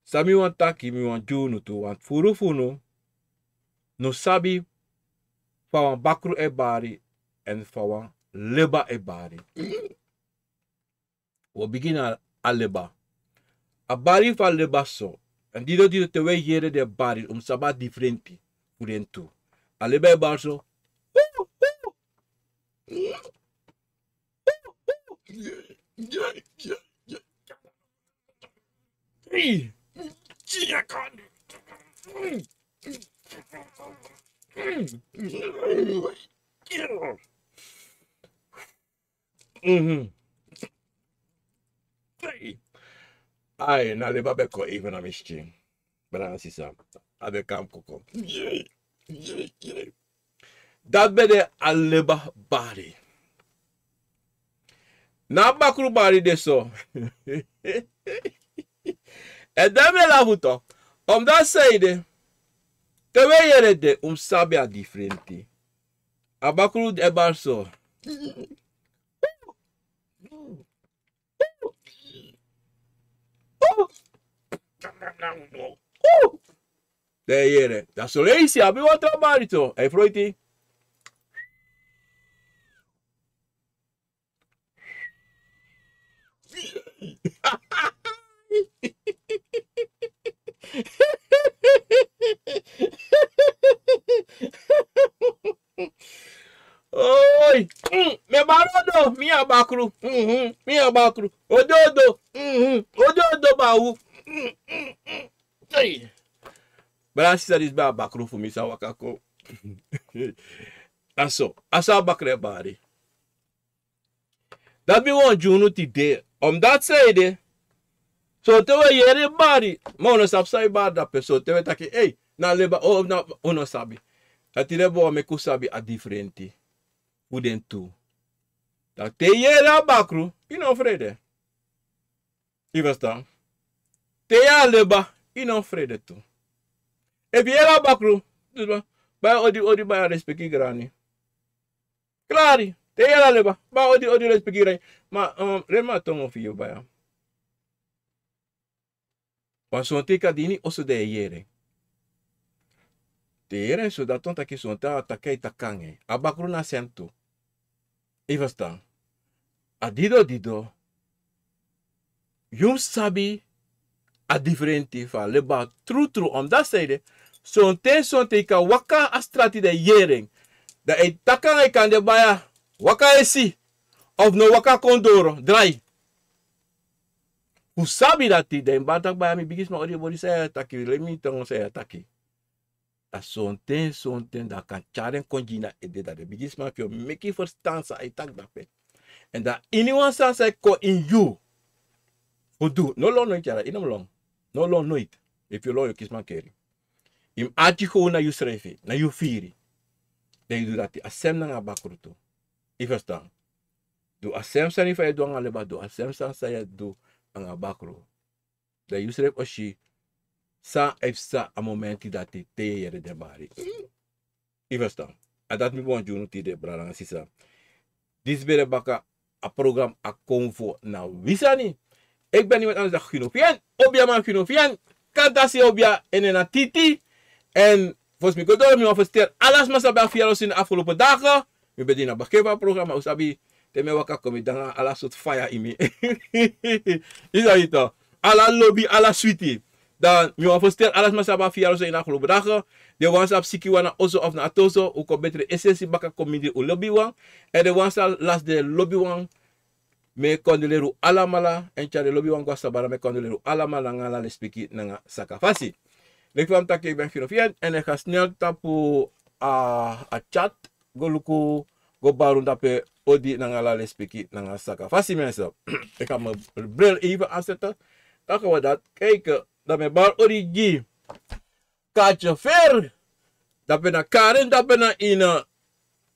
San mi wani taki, mi wani gi unu tu, want furu fu unu no sabi fa wan bakru e bari èn fa wan leba e bari. Wi o bigin na a leba. A bari fu a leba so. Èn dido dido te wi e yere den bari, un mus sabi a diferenti fu den tu. A leba e bari so. Mhm. Ai, na leba ben kon even na mi skin. Brada nanga sisa, a ben kon koko. Dati ben de a leba bari. Na a bakru bari de so. Èn dan mi e lafu tu. Omdati san ede, te wi e yere den, un mus sabi a difrenti. A bakru e bari so. Den e yere. Dan son leisi a abi wan tra bari tu, a e froiti. Oi. Mm, mi e bari odo, mi a bakru. Mhm, mi a bakru. Odo, odo. Mhm, odo, odo, bawu. Mm, mm, mm. Ei. Brada, sisa, disi ben a bakru fu mi san waka kon. A so, a so a bakru e bari. Dati mi wani gi unu tide. Omdati san ede, sonten wi e yere bari, ma un no sabi san e bari dape. Sonten wi e taki, ei, na leba, o, na, un no sabi. A tide mi wani meki un sabi a difrenti fu den tu. Dati te yu yere a bakru, yu no frede. Yu ferstan? Te yu e leba, yu no frede tu. Efu yu yere a bakru, dus ma, baya odi, odi, baya, lespeki, grani. Klari. Te yu e leba, baya odi, odi, lespeki, grani. Ma, um, leri mi a tongo fu yu, baya. Wan sonten kan de ini oso, dan yu e yere. Te yu yere en so, dati wani taki sonten a taki a e taki nanga en. A bakru na a sem tu. Yu ferstan? A dido dido. Yu mus sabi a difrenti fu a leba trutru. Omdati san ede, sonten, sonten yu kan waka a strati, dan yu yere en. Dan a e taki nanga yu, kande, baya, waka esi, of no, waka kon doro, drai. Un sabi dati, dan yu mus bari taki, baya, mi bigisma, odi, odi, san yu e taki, lei mi tongo, san yu e taki. A sonten, sonten, dan a kan tyari en kon gi yu na ede, dan den bigisma fu yu o meki yu ferstan san a e taki dape. Èn dan ini wan sani san e kon ini yu fu du, no lon noiti, yara, yu no mus lon. No lon noiti. Efu yu lon, yu o kisi mankeri. Yu mus ati how na yusrefi, na yu firi. Dan yu du dati a sem nanga a bakru tu. Yu ferstan? Du a sem sani fa yu e du nanga leba, du a sem sani san yu e du nanga bakru. Dan yusrefi o si san e psa a momenti dati te yu e yere den bari. Yu ferstan? A dati mi wani gi unu tide, brada nanga sisa. Disi ben de baka a program A Konfo Na Wi Sani. Eki ben nimet anus dan Gino Fien, obiaman Gino Fien. Kantasi obia, en nen na Titi. Èn fosi mi go doro, mi wani ferstel ala sma san ben abi fiya losi ini a afgelopen dagen. Mi ben de ini a begin fu a program, un sabi, te mi e waka kon, mi de nanga ala sortu faya ini mi. Yu sabi tok. Ala lobi, ala switi. Dan mi wani ferstel ala sma san ben abi fiya losi ini a afgelopen dagen. Den wan san abi siki wan na oso of na ati oso, un kon betre es'esi baka kon mindri un lobiwan. Èn den wan san lasi den lobiwan, mi e kondoleri un alamala, èn tyari den lobiwan go na sabana, mi e kondoleri un alamala nanga ala lespeki nanga sakafasi. Leki fa mi taki, yu ben Gino Fien, èn yu kan snel tapu a, a chat, go luku, go bari un dape, odi nanga ala lespeki nanga sakafasi, mensen. Eki abi mi bril even aanzetten. Dan gaan we dat kijken. Dan mi e bari odi gi Kaatje Veer. Dape na Karen, dape na ini,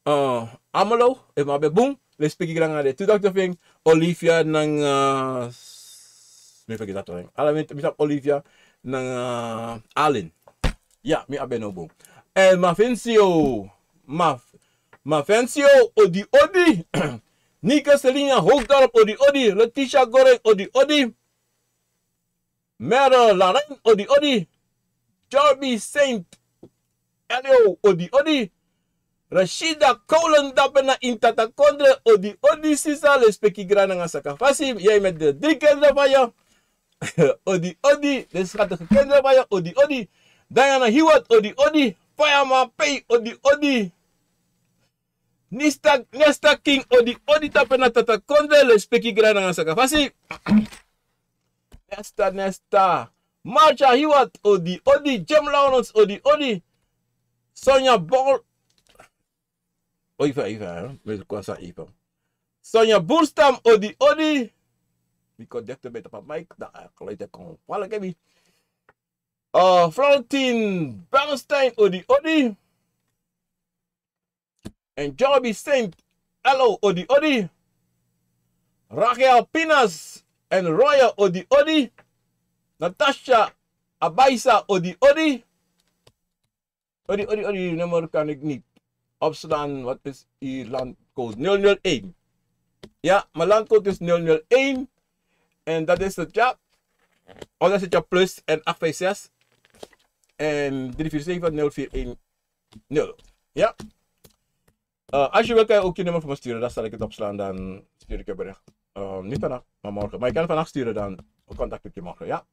eh, Amelo, efu mi abi bun, lespeki granga den tu dokter fu en, Olivia nanga, mi fergiti a tori. Ala mi, mi sabi Olivia nanga Allen. Ya, mi abi no bun. Eh, Mafensio, Maf-, Mafensio, odi, odi. Nika Selina Hoogdorp, odi, odi. Letitia Goreng, odi, odi. Mère Laren, odi, odi. Jarby Saint Elio, odi, odi. Rashida Kolen, dape na ini Tata Kondre, odi, odi, sisa, lespeki granga nanga sakafasi, jij met de drie kinderen van je. Odi, odi, de schattige kinderen van je, odi, odi. Diana Hiwat, odi, odi. Faya Mapei, odi, odi. Nista, Nesta King, odi, odi, dape na Tata Kondre, lespeki granga nanga sakafasi. Nesta, Nesta. Marcia Hiwat, odi, odi. Jem Lawrence, odi, odi. Sonja Bol-, o, ifa, ifa, hè? Mi kwasa ifa. Sonja Burstam, odi, odi. Mi kon dichter bij de mic, dan, eh, geluid kon vallen, kijk. Uh, Florentin Bernstein, odi odi. En Joby Saint Elo, odi odi. Rachel Pinas en Roya, odi odi. Natasha Abaisa, odi odi. Odi odi odi, nummer kan ik niet opslaan. Wat is uw landcode? Nul nul één. Ja, mijn landcode is nul nul één. En dat is het, ja. Of dat is het, ja, plus en acht vijf zes en drie vier zeven nul vier één nul. Ja. Uh, als je wil, kan je ook je nummer voor me sturen. Dan zal ik het opslaan. Dan stuur ik je bericht. Uh, niet vannacht, maar morgen. Maar je kan vannacht sturen. Dan contact ik je morgen. Ja.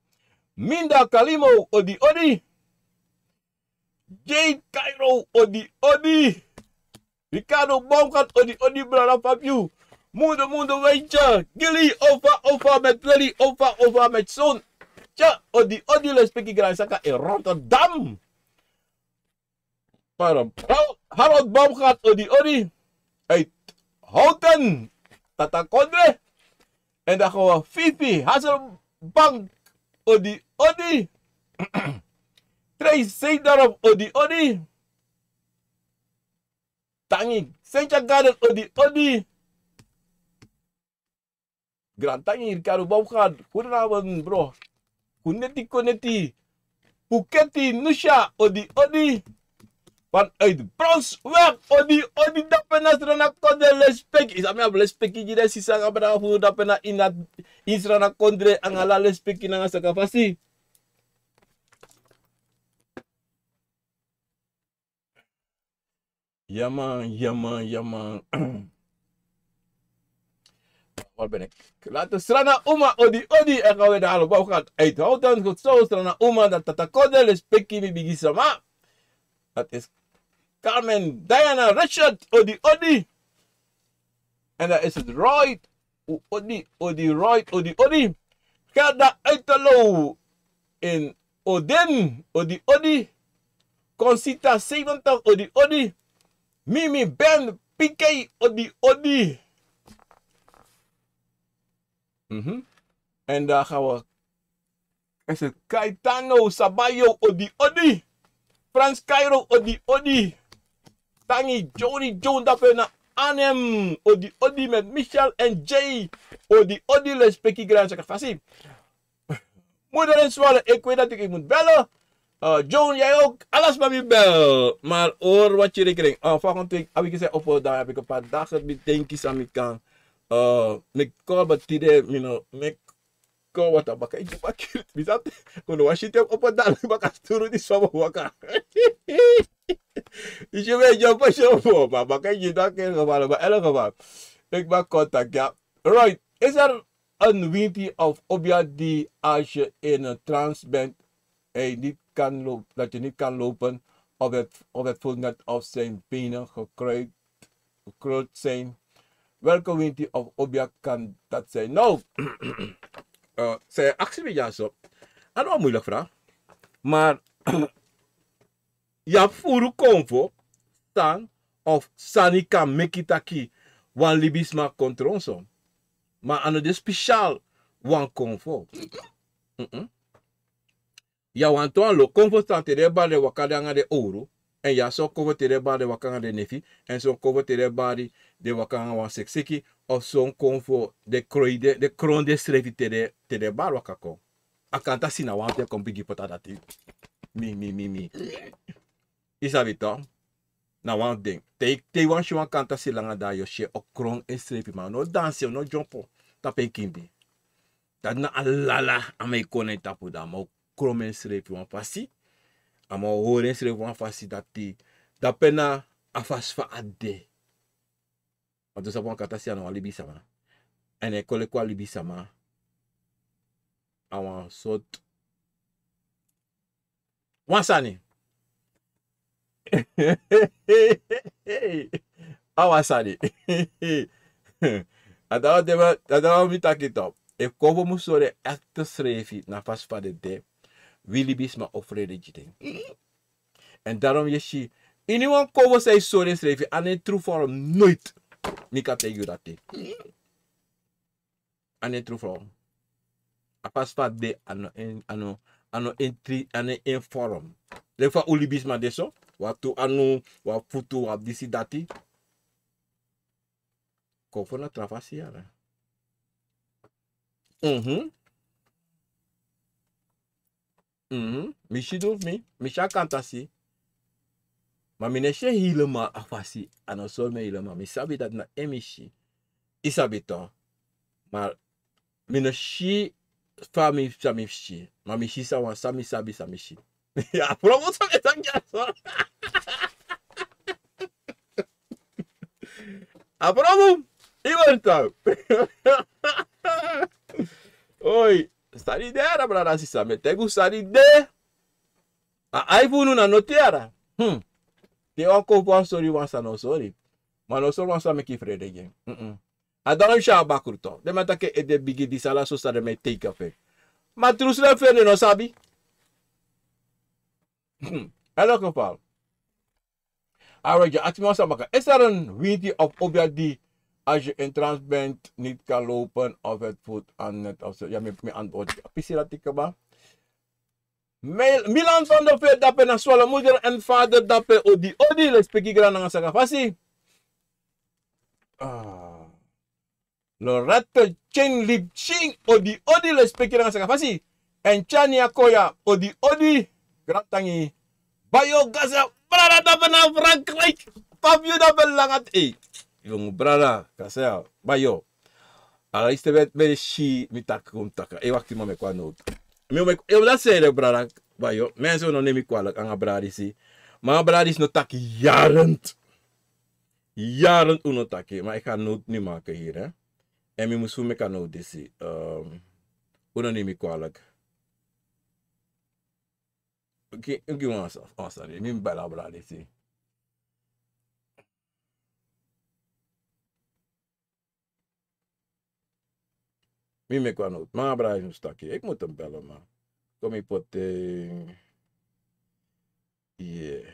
Minda Kalimo, odi odi. Jade Cairo, odi odi. Ricardo Baumgart, odi odi, brada Fabio. Mundo mundo, weetje. Gili, ofa ofa, met Willy, ofa ofa, met Son. Tja, odi odi, lespeki, Gran Saka in Rotterdam. Pardon. Harold Baumgart, odi odi. Uit Houten, Tata Kondre. En dan gaan we Fifi Hasselbank, odi odi. Trace Seedorf, odi odi. Tangi Sentia Garden, odi odi. Grand Tangi Ricardo Baumgart, goedenavond, bro. Kuneti, kuneti. Puketi Nusha, odi odi. Vanuit Bronsweg, odi odi, dape na Srana Kondre, lespeki. Isa mi abi lespeki gi den sisa nanga brada fu dape na ini, ini Srana Kondre, nanga ala lespeki nanga sakafasi. Ja man, ja man, ja man. Waar ben ik? Laten Srana Uma, odi odi, en gaan we daar op gaan. Uit Houten, goed zo, Srana Uma, dat Tata Kondre, lespeki, mi bigi sama. Dat is Carmen Diana Richard, odi odi. En dan is het Roy, odi odi, Roy, odi odi. Gerda Uiterlo in Odin, odi odi. Concita zeventig, odi odi. Mimi Ben P K, odi odi. Mhm. En dan gaan we, is het Caetano Sabayo, odi odi. Frans Cairo, odi odi. Tangi Joni Jones, dape na Arnhem, odi odi, met Michel en Jay, odi odi, lespeki, Gran Saka fasi. Moeder en zwaar, ik weet dat ik u moet bellen. Uh, John, jij ook. Alles maar weer bel. Maar hoor wat je rekening. Uh, volgende week, heb ik gezegd, op, dan heb ik een paar dagen, ik denk iets aan, ik kan. Uh, ik call, maar tide, you know, ik call wat aan, maar kan je bakje. Wie dat? Kono wasi te op een dag, maar kan sturen die zo waka. Is je weet, je pas je voor, maar kan je dat keer gevallen, maar elk geval. Ik maak contact, ja. Right. Is er een winti of obia die als je in een trance bent, hij niet kan lopen, dat je niet kan lopen, of het, of het voelt net of zijn benen gekruid, gekruld zijn. Welke winti of obia kan dat zijn? Nou, uh, zij aksi mi ya so. A no a moeilijk vraag. Maar ya furu konfo san of sani kan meki taki wan libisma kon tron so. Ma a no de spesial wan konfo. Mm-mm. Ya wantu wan lo konfo san te den bari den waka de anga den owru. Èn ya so konfo te den bari den waka anga den nefi. Èn so konfo te den bari den waka anga wan sekiseki. Of so konfo den kroi den, den kron densrefi te den, te den bari waka kon. A kan tan si na wan fu den kon bigin poti a dati. Mi, mi, mi, mi. I sabi to? Na wan fu den. Te, te i wani si wan kan tan si langa, dan yo si en o kron ensrefi, ma a no dansi, a no dyompo tapu en kindi. Dati na a lala a man e kon na en tapu, dan a man o kron ensrefi wan fasi. A man o hori ensrefi wan fasi dati, dape na a fasi fa a de. Want un sabi wan kan tan si a no wan libisama. Èn a e kon leki wan libisama. A wan sortu wan sani. A wan sani. A dati wan de, a dati wan mi taki to. Efu konfo mus sori en ekte srefi na fasi fa den de, wi libisma o frede gi den. Èn daarom yu e si, iniwan konfo san e sori ensrefi, a no en tru vorm noiti. Mi kan taigi yu dati. A no en tru vorm. A fasi fa a de, a no en, a no, A no en tri, a no en vorm. Leki fa un libisma de so, wan tu anu, wan futu, wan disi dati. Kon fu na tra fasi yara. Mhm. Mhm. Mi si du fu mi, mi si a kantasi. Ma mi no si en helemaal a fasi, a no sori mi helemaal. Mi sabi dati na en mi si. I sabi toch. Ma mi no si fa mi, san mi si. Ma mi si san wan, san mi sabi, san mi si. A problem san mi e taki ya so. A problem. I wani tan. Oi. Sani de yara, brada, sisa, mi e taigi un sani de. A ai fu unu na noti yara. Hmm. Te wan kon fu wan sori, wan san no sori. Ma no sori wan san meki frede gi en. Mm-mm. A dan un si a bakru toch. Den man taki ede bigi, disi ala so san den man e teki fu en. Ma trus den frede no sabi. Hmm. In elk geval. Alright, ya, aksi mi wan sani baka. Is er een winti of obia di als je in trance bent niet kan lopen of het voelt aan net of zo? Ya, mi, mi antwoord. Pisi dati kaba. Mil-, Milan van der Veer dape na Swallow, moeder en vader dape, odi odi, lespeki, grand'nanga, saka fasi. Ah. Loretta Chain Lip Ching, odi odi, lespeki, nanga, saka fasi. En Chania Koya, odi odi, grantangi. Bayo Gaza, brada dape na Frankrijk. Papi, yu dape langa. Ey, yongu brada Gaza, Bayo. Ala yu stay wet, mi e si mi taki kon taki. Ey, wakti, mi o meki wan noti. Mi o meki, yu o dati seri, brada Bayo. Mensen, un no nemi kwalijk anga brada disi. Ma brada disi no taki jaren. Jaren un no taki, ma ik ga noot niet maken hier, hè. En mi musu meki a noti disi. Ehm, un no nemi kwalijk. Oké, oké, wan sa-, wan sani. Mi bel a brada disi. Mi meki wan noti. Ma a brada disi musu taki. Ik moet hem bellen, man. Kon mi poti, eh, yeah.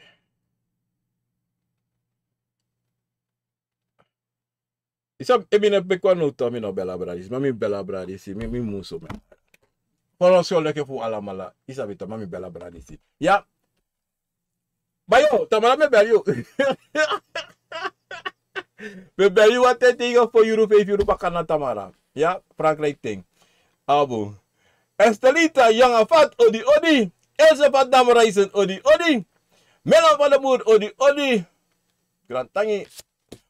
I sabi, efu mi no meki wan noti, mi no bel a brada disi, ma mi bel a brada disi, mi, mi musu, man. Foro so leki fu alamala, i sabi toch, ma mi bel a brada disi. Ya. Bayo, tamara, mi e bel yu. Mi e bel yu wan ten, tegen fo yuru, feifi yuru baka na tamara. Ya, Frankrijk ten. Abu. Estelita, Yanga Fat, odi odi. Else Fat, Dam Reisen, odi odi. Melan van de Boer, odi odi. Grantangi.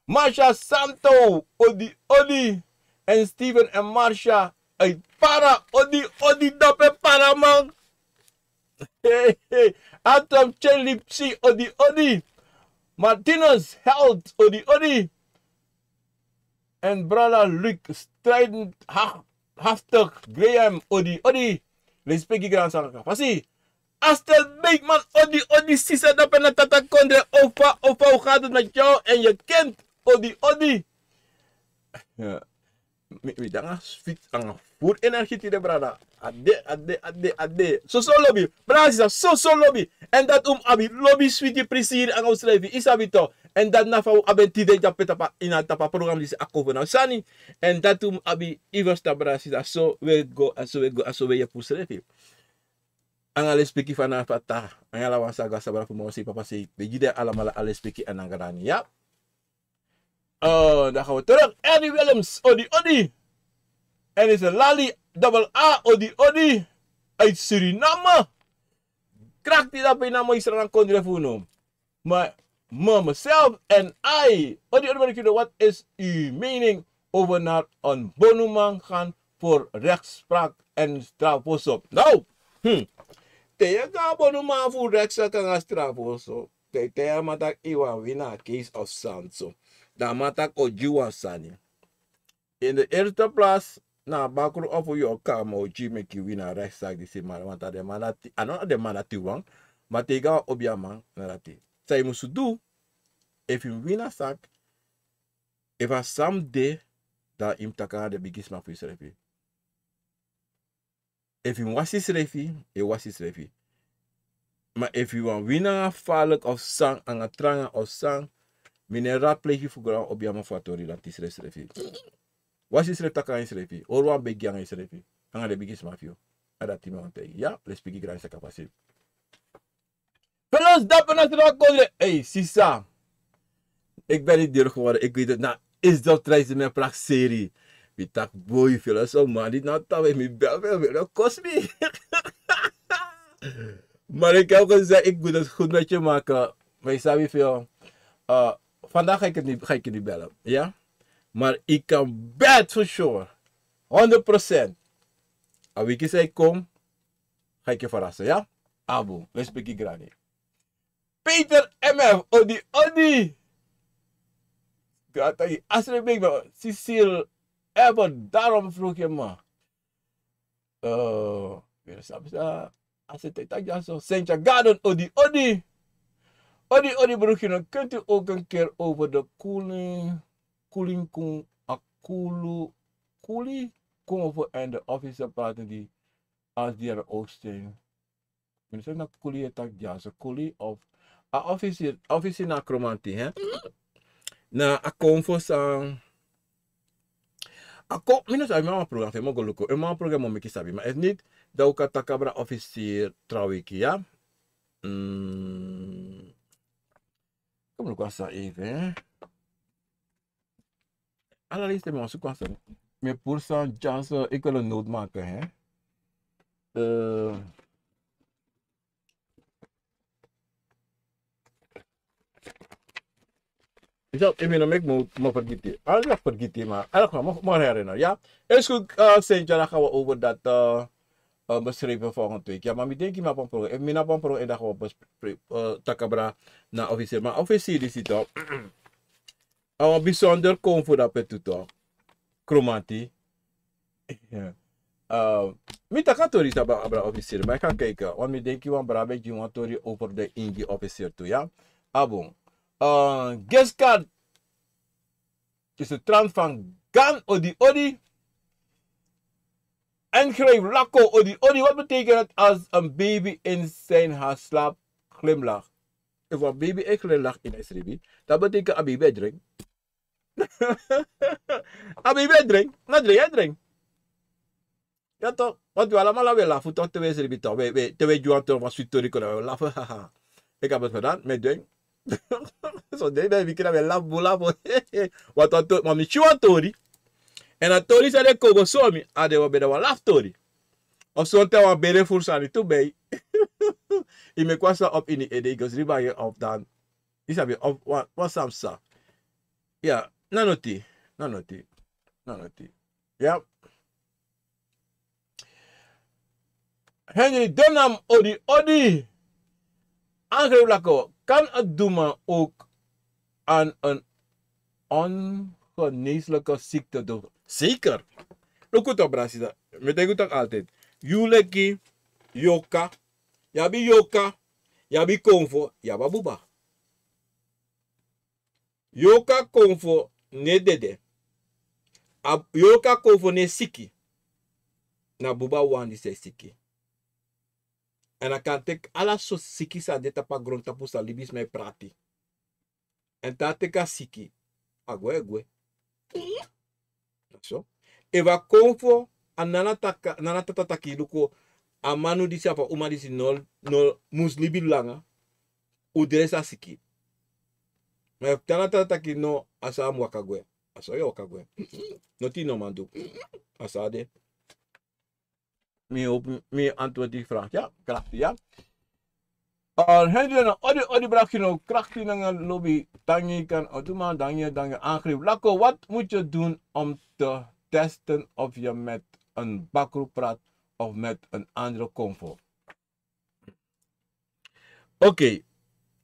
Marsha Santo, odi odi. En Steven en Marsha uit Para, odi odi, dape Para, man. Hey, hey. Atom Cherry Psi, odi odi. Martinus Health, odi odi. En brada Luc Strijdend ha-, Haftig Graham, odi odi. Lespeki, grantangi, saka fasi. Astel Beekman, odi odi, sisa dape na Tata Kondre, opa, opa, hoe gaat het met jou en je kind? Odi odi. Ya. Mi, mi de nanga switi, nanga full energie tide, brada. A de, a de, a de, a de. Soso lobi. Brada, sisa, soso lobi. En dati un abi lobi, switi, prisiri nanga unsrefi. I sabi toch. En dati na fa un abi en tide dyape tapu a, ini a tapu a program disi, a Konfo na Sani. En dati un abi, i ferstan, brada, sisa, so we go, a so we go, a so we yepi unsrefi. Nanga lespeki, Fana, Fata, nanga ala wan san go a sabra fu Mama Sei, Papa Sei, den gi den alamala a lespeki nanga a grani, ya. Eh, dan gaan we terug. Ernie Willems, odi odi. En is een Lali, double A, odi odi. Uit Suriname. Krakti dape na moi Sranan kondre fu unu. Maar, maar mezelf en I. Odi odi, ben ik, wat is uw mening over naar een bonuman gaan voor rechtspraak en strafhoofdsop? Nou, hm. Te yu go na bonuman fu rechtszaak nanga strafhoofdsop, te, te a man taki yu wani wini a case of sani so. Dan a man taki o gi wan sani. In de eerste plaats, na a bakru of yu o kon a man o gi meki yu wini a rechtszaak disi, ma want a den man dati, a no na den man dati wani, ma te yu go na wan obiaman, na dati. San yu musu du, efu yu wini a zaak, efu a sani de, dan yu mus taki nanga den bigisma fu yusrefi. Efu yu mus wasi yusrefi, yu e wasi yusrefi. Ma efu yu wani wini nanga falek of san, nanga tranga of san, mi no e raadpleeg yu fu go na wan obiaman fu a tori dati, srefsrefi. Wasi yusrefi, taki nanga yusrefi. Hori wan begi nanga yusrefi. Nanga den bigisma fu yu. A dati mi wani taigi. Ya, lespeki grani saka fasi. Fellows, dape na tra kondre. Hey, sisa. Ik ben niet duur geworden. Ik weet het. Nou, is dat trouwens mijn prachtserie. Wie tak boy, Fellows, oh man, niet nou tawe mi bel, bel, bel, kost me. Maar ik heb gezegd, ik moet het goed met je maken. Maar je sabi Fellows, eh, vandaag ga ik het niet, ga ik je niet bellen. Ja? Maar ik kan bet for sure. Honderd procent. A wiki san e kon, ga ik je verrassen, ja? Abu, lespeki grani. Peter M F, odi, odi. Gata, i asrebi mi, Cecil, even daarom vroeg je me. Eh, weer sabi sa, als het tijd dat so, Sentja Garden, odi, odi. Odi, odi, broertje, dan kunt u ook een keer over de koeling, koeling, koen, akulu, koelie, koeven en de officer praten die als die er ook zijn. Mi no sabi na kuli e taki dyaso, kuli of a officier, officier na Kromanti, hè? Na a konfo san, a kon, mi no sabi, mi a wan program fu en, mi o go luku. Efu mi a wan program mi o meki sabi, ma efu niti, dan un kan taki abra officier tra wiki, ya? Mm. Kom luku a san even, hè? Ala leisi mi wani suku a sani. Mi e puru san dyasi, ik wil een noot maken, hè. Eh, ik zal even nog make mo, mo vergeten. Alles vergeten, maar elk geval, mo, mo herinneren, ja. Is goed, eh, Sentja, dan gaan we over dat, eh, eh, bespreken volgende week. Ja, maar mi denk mi na wan program. Efu mi na wan program, dan gaan we bespreken, eh, taki abra na officier. Maar officier disi toch. A wan bijzonder konfo dape tu toch. Kromanti. Eh, mi taki a tori disi abra, abra officier, maar ik ga kijken, want mi denki wan bra ben gi wan tori over den Ingi officier tu, ya. A bun. Eh, Geskan is de trant van Gan, odi odi. En schrijf Lako, odi odi. Wat betekent het als een baby in zijn haar slaap glimlacht? Efu wan baby e glimlach ini en sribi, dat betekent a baby e drink. A baby e drink, na drink, e drink. Ya toch, want wi alamala wi e lafu toch te wi e sribi toch. Wi, wi, te wi e gi wan tori fu switi tori kon, wi e lafu, haha. Ik heb het gedaan, mi e drink. So den baby kina wi e lafu, bun lafu. Want wan tori, ma mi si wan tori. En a tori san den kon go so mi, a de wan bede wan lafu tori. Of sonten wan bere furu sani tu bij. I meki wan sani op ini ede, i go sribi nanga en of dan. I sabi, of wan, wan sani psa. Ya, na noti, na noti, na noti. Ya. Henry Donam, odi, odi. Angreep Lako, kan het doema ook aan een ongeneeslijke ziekte dood? Zeker. Luku toch, brada, sisa. Mi e taigi un toch altijd. Yu leki, yoka. Yu abi yoka. Yu abi konfo. Yu abi a buba. Yoka konfo no e dede. A yoka konfo no e siki. Na buba wan disi e siki. Èn a kan teki ala sortu siki san de tapu a grontapu san libisma e prati. Èn te a teki a siki, a gwe, a gwe. Na so. Efu a konfo, a nana taka, nana tata taki luku, a manu disi of a uma disi no, no mus libi langa, un dresi a siki. Ma efu te a nana tata taki no, a sa mu waka gwe. A so yu e waka gwe. Noti no man du. A so a de. Mi hoop mi antwoord die vraag. Ya, krakti, ya. Al Henry na odi, odi brakino, krakti nanga lobi. Dangi kan, oduman, dangi, dangi, aangrip. Lako, wat moet je doen om te testen of je met een bakru praat of met een andere konfo? Oké.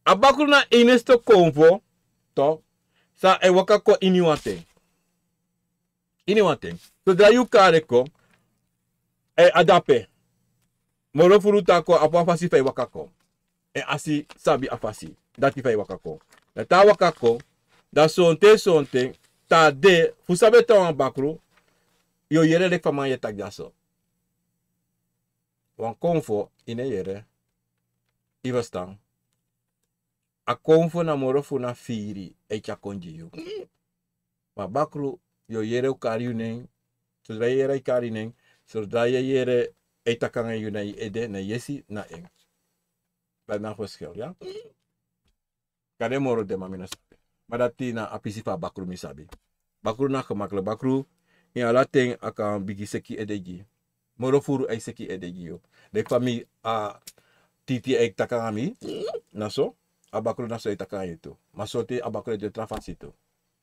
A bakru na enigste konfo, toch? San e waka kon ini wan ten. Ini wan ten. Sodra yu kari en kon, eh, a de ape. Moro furu taki a abi wan fasi fa e waka kon. Èn a si sabi a fasi. Dati fa e waka kon. Dan te a waka kon, dan sonten, sonten, te a de, fu sabi taki a wan bakru, yu o yere leki fa man e taki dyaso. Wan konfo, yu no e yere. Yu e ferstan. A konfo na moro fu na firi e tyari kon gi yu. Ma bakru, yu o yere, a o kari yu nen. Sodra yu yere a e kari yu nen, sodra yu yere E taki nanga yu na yu ede, na yesi, na en. Dati na a verschil, ya. Kande moro den man mi no sabi. Ma dati na a pisi fu a bakru mi sabi. Bakru na gemakkelijk. Bakru, ini ala ten a kan bigin seki ede gi. Moro furu a e seki ede gi yu. Leki fa mi a titi e taki nanga mi, na so, a bakru na so e taki nanga yu tu. Ma so te a bakru e du tra fasi tu.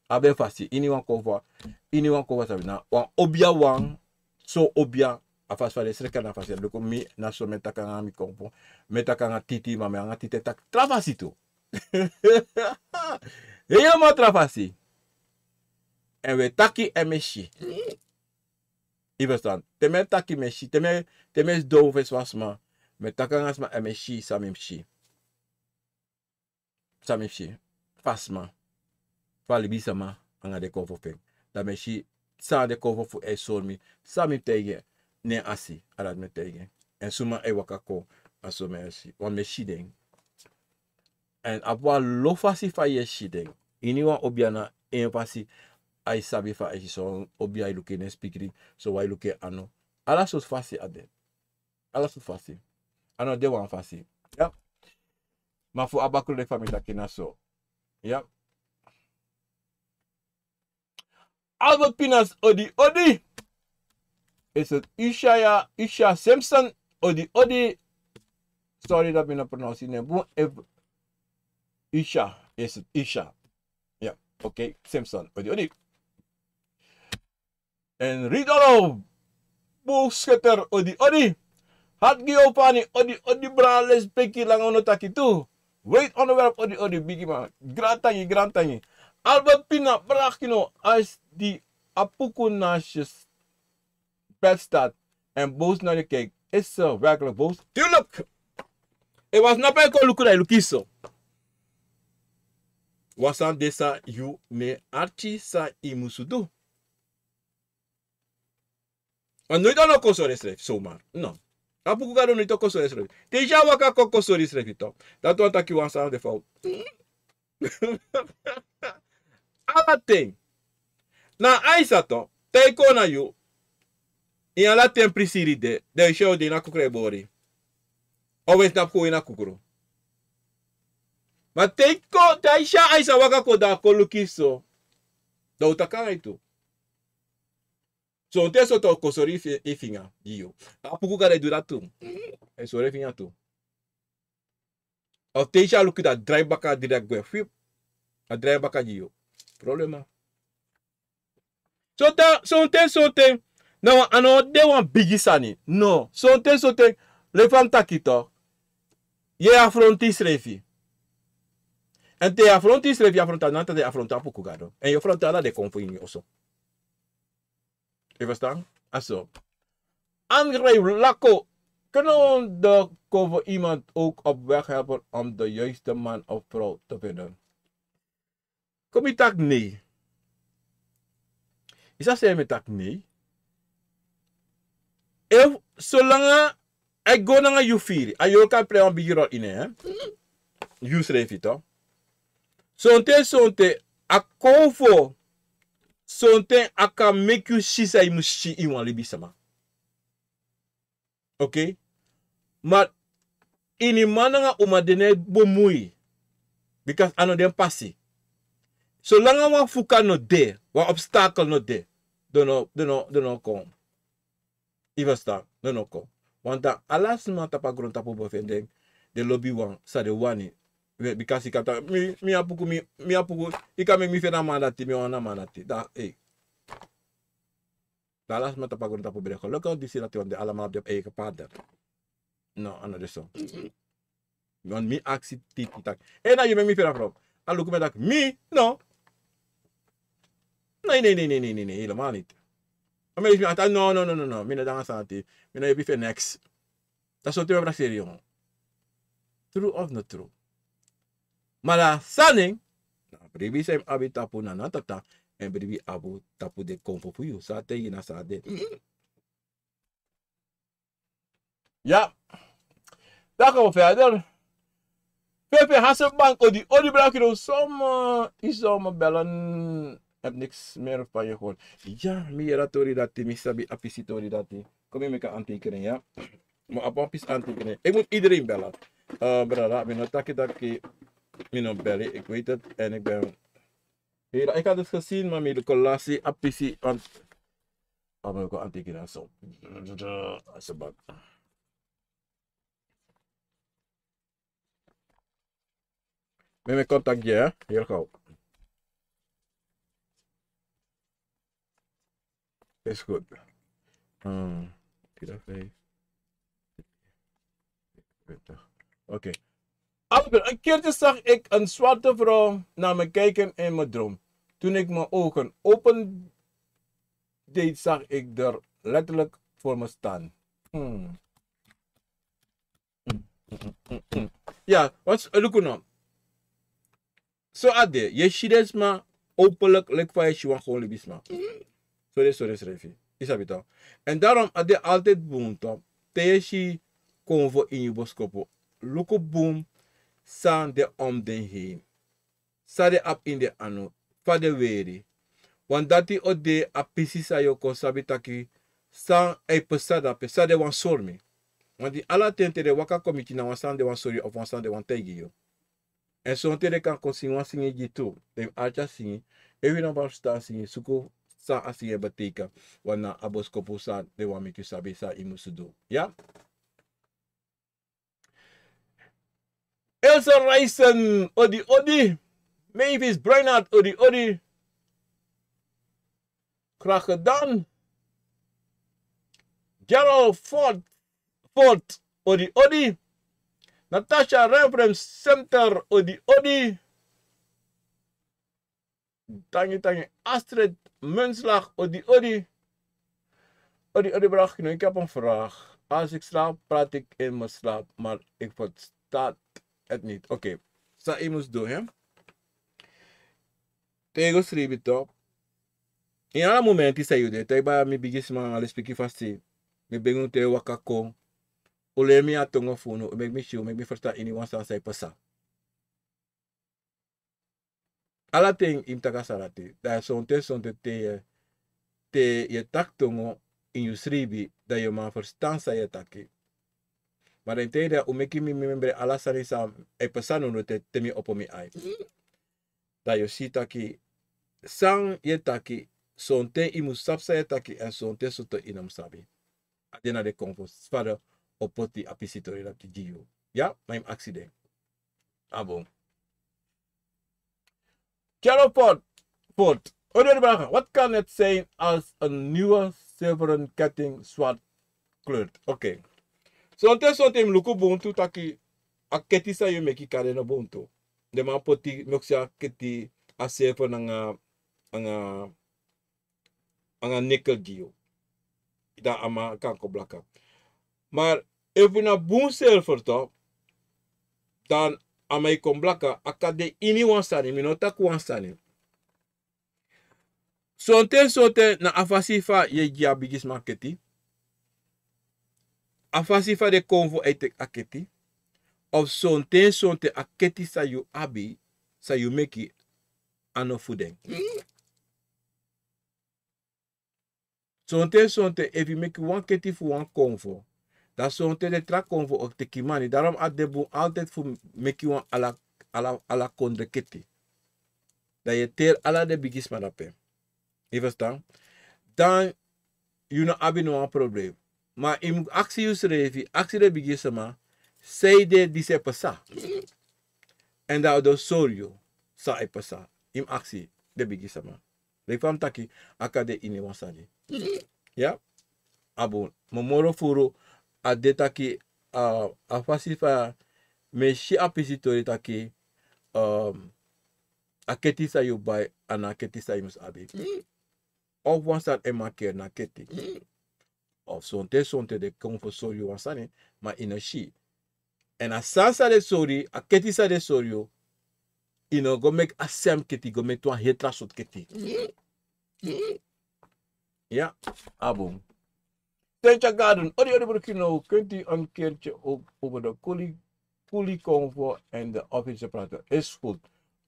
A ben fasi, ini wan kofo, ini wan kofo sabi na, wan obia wan, so obia, a fasi fa den sreka na fasi, luku mi, na so mi e taki nanga mi kofo, mi e taki nanga titi, ma mi nanga titi e taki tra fasi tu. Helemaal tra fasi. Èn wi e taki èn mi e si. Yu e ferstan? Te mi e taki mi e si, te mi e, te mi e sidon fesi wan sma, mi e taki nanga sma èn mi e si san mi mus si. San mi mus si, fa sma, fa libisama nanga den kofo fu en. Dan mi e si san den kofo fu en e sori mi, san mi mus taigi en, ne en asi, a dati mi e taigi en. Èn suma e waka kon, a so mi e si, want mi e si den. Èn abi wan lo fasi fa yu e si den. Ini wan obia na en fasi, a e sabi fa a e si, so obia e luku en nen spikri, so wan e luku en anu. Ala sortu fasi a de. Ala sortu fasi. A no de wan fasi. Ya. Ma fu a bakru leki fa mi taki na so. Ya. Albert Pinas, odi, odi. Is het Isha, ya? Isha Simpson, odi, odi. Sorry dat mi no pronounce yu nen bun. Efu Isha, is het Isha? Ya, oké, Simpson, odi, odi. Èn Ridolo Boogschutter, odi, odi. Hart Giovanni, odi, odi, bra, lespeki, langa unu taki tu. Weet onderwerp, odi, odi, bigiman. Grantangi, grantangi. Albert Pina, bra, kino, als die apuku naast je bed staat en boos naar je kijkt, is ze werkelijk boos? Tuurlijk. E wan sma e kon luku, dan yu luku so. Wan sani de san yu no e arki san yu musu du. A noiti a no kon sori ensrefi, zomaar. No. Apuku Gado noiti o kon sori ensrefi. Te yu si a waka kon, kon sori ensrefi tu. Dati wani taki wan sani de fowtu. Ala ten. Na Aisa tu, te a kon na yu. Ini ala ten prisiri de, dan yu si a o de ini a kukru e bori. Of yu e snapu kon ini a kukru. Ma te yu kon, te yu si a Aisa waka kon, dan a kon luku yu so. Dan un taki nanga yu tu. Sonten sonten a o kon sori yu fi-, yu finga gi yu. Apuku Gado e du dati tu. A e sori yu finga tu. Of te yu si a luku, dan a drai baka direct gwe. Fip. A drai baka gi yu. Problema. Sonten, sonten, sonten. Na wan, a no de wan bigi sani. No. Sonten, sonten. Leki fa mi taki tu. Yu e afronti yusrefi. Èn te yu afronti yusrefi, yu afronti a, na dati yu afronti Apuku Gado. Èn yu afronti ala den kon fu ini yu oso. Yu e ferstan? A so. André Lako, kunnen we de cover iemand ook op weg helpen om de juiste man of vrouw te vinden? Kon mi taki nei. Yu sa si mi e taki nei. Efu, solanga a e go nanga yu firi, a yu kan plei wan bigi rol ini en, hè? Yusrefi tu. Sonten, sonten, a cover, sonten a kan meki yu si san yu musu si ini wan libisama. Oké? Ma ini man nanga uma den no e bemui. Bika a no den pasi. Solanga wan fuka no de, wan obstakel no de, den no, den no, den no kon. Yu e ferstan, no, no kon. Want ala sma tapu a grontapu bo feni den, den lobi wan san den wani. We, bika yu kan taki, mi, mi Apuku, mi, mi Apuku, yu kan meki mi feni a man dati, mi wani a man dati. Dan, ei. Dan ala sma tapu a grontapu ben de gelukkig, disi dati, want den allemaal op den eigen pad. No, a no de so. Want mi aksi titi taki, ei, na yu meki mi feni a vrouw. A luku mi taki, mi, no. Nee, nee, nee, nee, nee, nee, nee, helemaal niet. A mi leisi mi ati, no, no, no, no, no. Mi no de nanga sani ati. Mi no yepi fu en niks. Dati so te mi e prakseri yu. True of not true? Ma na sani, na bribi san yu mus abi tapu na na tata, èn bribi abi tapu den konfo fu yu. San a taigi na san a de. Ya. Dan gaan we verder. Pepe Hasselbank, odi, odi, bra, kino, soma, i soma bellen. Heb niks meer van je gehoord. Ya, mi yere a tori dati, mi sabi a pisi tori dati. Kon mi meki a handtekening, ya. Ma a wan pisi handtekening. Ik moet iedereen bellen. Eh, brada, mi no taki taki, mi no bellen. Ik weet het en ik ben... Hey, ik had het gezien, maar mi luku lasi a pisi, want... Oh, mi luku handtekening zo. Asjeblieft. Mi meki contact, ya, heel gauw. Is goed. Hmm. Oké. Albert, een keertje zag ik een zwarte vrouw naar me kijken in mijn droom. Toen ik mijn ogen open deed, zag ik er letterlijk voor me staan. Hmm. Mm, mm, mm, mm. Ya, want luku no. So a de, yu e si den sma openlijk, leki fa yu e si wan gewoon libisma. So de, so de srefi. Yu sabi toch. En daarom a de altijd bun toch. Te yu e si konfo ini yu boskopu, luku bun san de om den heen. San den abi ini den anu, fa den weri. Want dati o de a pisi san yu o kon sabi taki san e pasa drape, san den wani sori mi. Want ini ala ten te den waka kon miti, na wan sani den wani sori yu of wan sani den wani taigi yu. Èn sonten den kan kon singi wan singi gi yu tu, den mus arki a singi. Efu yu no man ferstan singi, suku san a singi e beteika. Want na a boskopu san den wani meki yu sabi san yu musu du. Ya? Elsa Reisen, odi odi. Mavis Breinhart, odi odi. Graag gedaan. Gerald Ford, Ford, odi odi. Natasha Renfrem Center, odi odi. Tangi tangi. Astrid Munslag, odi odi. Odi odi, brada, ik heb een vraag. Als ik slaap, praat ik in mijn slaap, maar ik versta het niet. Oké. San yu mus du, hè? Te yu go sribi toch. Ini ala momenti san yu de, te yu baya mi bigisma, a lespeki fasi. Mi begi unu te yu waka kon. Un leri mi a tongo fu unu, un meki mi si, un meki mi ferstan iniwan sani san e pasa. Ala ten yu mus taki a sani dati. Dan sonten sonten te yu, te yu e taki tongo ini yu sribi, dan yu man ferstan san yu e taki. Ma den ten dati un meki mi memre ala sani san e pasa nownow te, te mi opo mi ai. Dan yu o si taki san yu e taki, sonten yu mus sabi san yu e taki, èn sonten sonten yu no mus sabi. A de na den konfo san den o poti a pisi tori dati gi yu. Ya, ma yu mus aksi den. A bun. Gerald Ford, Ford. Odi odi, brada, wat kan het zijn als een nieuwe zilveren ketting zwart kleurt? Oké. Sonten sonten yu mus luku bun tu taki a keti san yu meki kan de no bun tu. Den man poti, meki a keti, a silver nanga, nanga, nanga nikkel gi yu. Dan a man kan kon blaka. Ma efu na bun silver toch, dan a man e kon blaka, a kan de iniwan sani, mi no taki wan sani. Sonten sonten na a fasi fa yu e gi a bigisma keti. A fasi fa den konfo e teki a keti. Of sonten sonten a keti san yu abi, san yu meki, a no fu den. Sonten sonten efu yu meki wan keti fu wan konfo, dan sonten den tra konfo o teki mani. Daarom a de bun altijd fu meki wan ala, ala, ala kondre keti. Dan yu e teri ala den bigisma drape. Yu ferstan? Dan yu no abi no wan problem. Ma yu mus aksi yusrefi, aksi den bigisma, sanede disi e pasa. Èn dan den o sori yu san e pasa. Yu mus aksi den bigisma. Leki fa mi taki, a kan de iniwan sani. Ya? A bun. Ma moro furu, a de taki, a, a fasi fa mi e si a pisi tori taki, um, a keti san yu bai, a no a keti san yu mus abi. Of wan sani e makeri na a keti. Of sonten sonten den konfo sori yu wan sani, ma yu no si. Èn a sani san den sori, a keti san den sori yu, yu no go meki a sem keti, go meki wan heri tra sortu keti. Ya, a bun. Sentia Garden, odi odi, broeder Kino, kunt u een keertje ook over de Kuli, Kuli Konfo en de officiële praten? Is goed.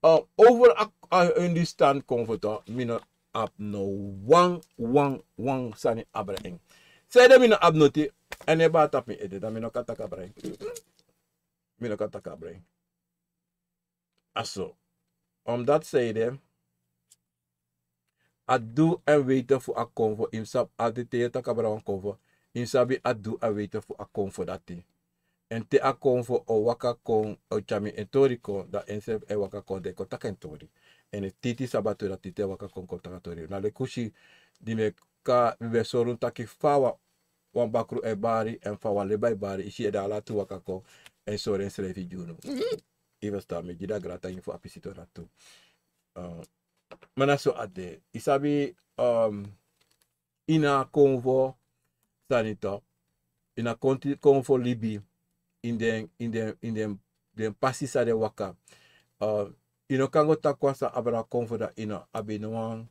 Over a, a Hindustan konfo tu, mi no abi no wan, wan, wan sani abra en. Sanede mi no abi noti, èn e bari tapu mi ede, dan mi no kan taki abra en. Mi no kan taki abra en. A so. Omdat sanede, a du èn weiti fu a konfo, yu mus sabi, a de te yu e taki abra wan konfo, yu mus sabi a du èn weiti fu a konfo dati. Èn te a konfo o waka kon, o tyari en tori kon, dan ensrefi e waka kon, dan e kon taki en tori. Èn efu titi sabi a tori, dan titi e waka kon, kon taki a tori. Na leki un si, di mi e kon, mi ben sori un taki fa wan, wan bakru e bari, èn fa wan leba e bari, yu si, dan ala tu waka kon, èn sori ensrefi gi unu. Yu e ferstan, mi e gi den a grata ini fu a pisi tori dati tu. Ma na so a de. Yu sabi, ini a konfo sani tu, ini a konfo libi, ini den, ini den, ini den, den pasi san den waka. Yu no kan go taki wan sani abra konfo, dan yu no abi no wan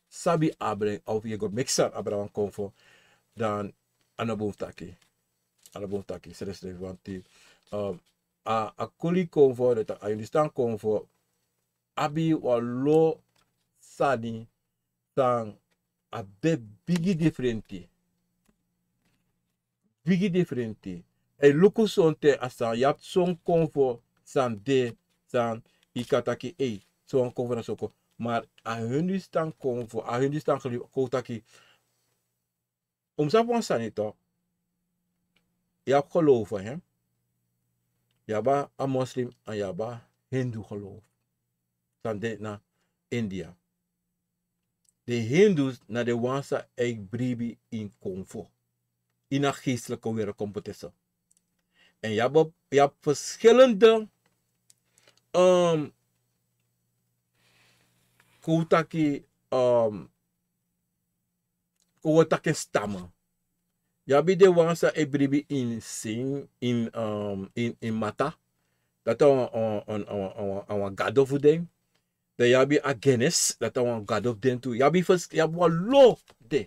sabi abra en, of yu e go meki sani abra wan konfo, dan a no bun fu taki. A no bun fu taki, srefsrefi wanti. A, a kuli konfo, dati a Hindustan konfo, abi wan lo sani san a de bigi difrenti. Bigi difrenti. Èn luku sonten a san, yu abi son konfo san de, san yu kan taki, ei, son konfo na so konfo. Ma a Hindustan konfo, a Hindustan geloof, kon taki, un mus sabi wan sani tu. Yu abi geloof, hè? Yu abi a moslim èn yu abi a hindu geloof. San de na India. Den Hindus na den wan san e bribi ini konfo. Ini a geestelijke wereld kon poti so. Èn yu abi, yu abi verschillende, um, kon taki, um, kon taki stammen. Yu abi den wan san e bribi ini sin, ini, um, ini, ini mata. Dati a wan, wan, wan, wan, wan, wan gado fu den. Dan yu abi a genes, dati a wan gado fu den tu. Yu abi fers-, yu abi wan lo de.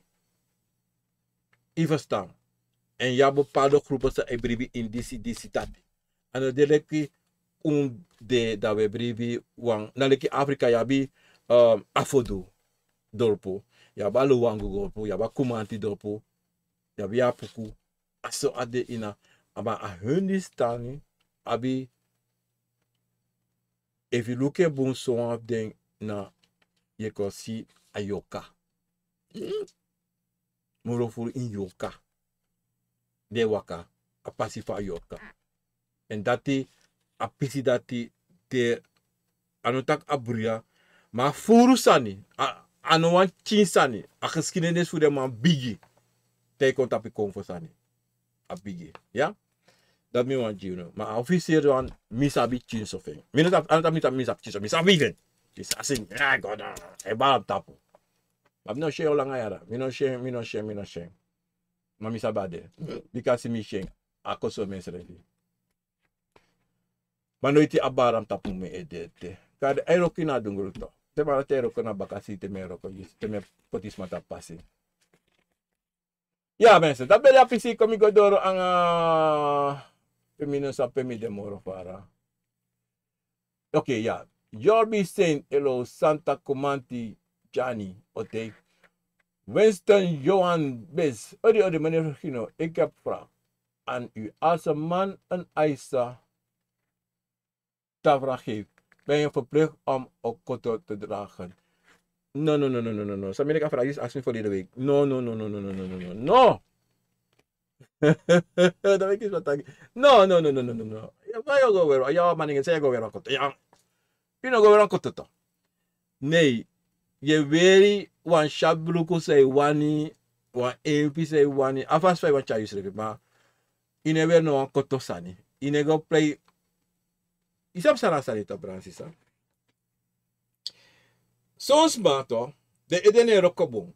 Yu e ferstan. Èn yu abi bepaalde groepen san e bribi ini disi, disi, dati. A no de leki un de, dan un e bribi wan, na leki Afrika, yu abi, um, Afodu dorpu, yu abi a Luangu dorpu, yu abi a Kumanti dorpu, yu abi Apuku. A so a de ini a, ma a Hindustani abi, efu yu luku en bun, sowan fu den na, yu e kon si a yorka. Moro furu ini yorka. Den e waka a pasi fu a yorka. Èn dati, a pisi dati, te a no taki a bruya, ma a furu sani, a, a no wan pikin sani, a geschiedenis fu den man bigi. Te yu kon tapu konfo sani, a bigi. Ya? Dati mi wani gi unu. Ma a officier wan, mi sabi pikinso fu en. Mi no sabi, a no taki mi sabi, mi sabi pikinso, mi sabi fu en. Yu sabi, ya, God, e bari na mi tapu. Ma mi no si en langa yara. Mi no si en, mi no si en, mi no si en. Ma mi sabi a de. Bika si mi si en, a kosi mi srefi. Ma noiti a bari na mi tapu mi ede ete. Kande a e wroko ini a dungru tu. Te mi e wroko na bakasi, te mi e wroko, te mi e poti sma tapu pasi. Ya, mensen, dati ben de a pisi kon mi go doro anga pe mi no sabi pe mi de moro fara. Oké, ya. Jorbi Saint, hello, Santa Kumanti, Jani, oké. Winston Johan Bes, odi, odi, meneer Regino, ik heb vraag aan u. Als een man een Aisa tafra geeft, ben je verplicht om ook koto te dragen. No, no, no, no, no, no, no. San mi kan vraag, yu ask mi verleden week. No, no, no, no, no, no, no, no, no. Dan mi kisi taki. No, no, no, no, no, no, no. Ya, fa yu o go weri, ya, man, san yu o go weri koto. Ya. Yu no o go weri koto tu. Nee, yu e weri wan syatu bruku san yu wani, wan emfi san yu wani. A fasi fa yu wani tyari yusrefi, ma yu no e weri no wan koto sani. Yu no e go prei. Yu sabi san na sani tu, brada, sisa. Son sma tu, den ede no e wroko bun.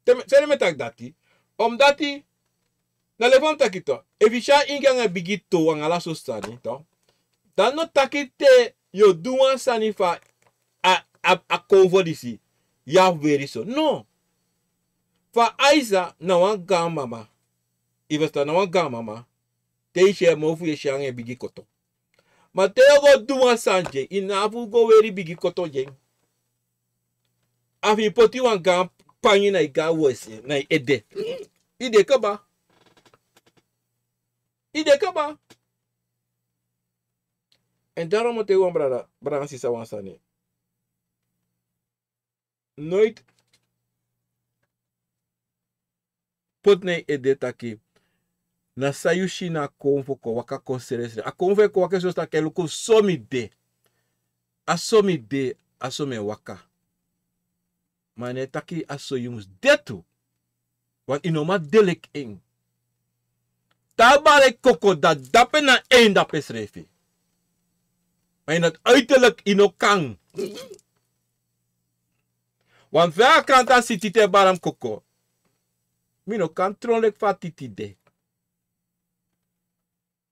Te mi, san mi e taki dati, omdati, na leki fa mi taki tu, efu yu si a ingi anga bigi tow anga ala sortu sani tu, dan no taki te yu o du wan sani fu a, a, a konfo disi, yu abi weri so. No. Fa Aisa na wan gaan mama. Yu ferstan, na wan gaan mama. Te yu si en mofu, yu e si en anga en bigi koto. Ma te yu o go du wan sani gi en, yu no abi fu go weri bigi koto gi en. A fu yu poti wan gaan pangi na yu gaan wesi, na yu ede. Yu de kaba. Yu de kaba. En daarom o teki wan brada, brada sisa wan sani. Noiti poti na yu ede taki na san yu si na a konfo kon waka kon srefsrefi. A konfo e kon waka so taki e luku so mi de. A so mi de, a so mi e waka. Ma a no e taki a so yu mus de tu. Want yu no man de leki en. Te a bari koko, dan dape na en dape srefi. Ma in het uiterlijk yu no kan. Want fa a klanti a si Titi e bari en koko. Mi no kan tron leki fa Titi de.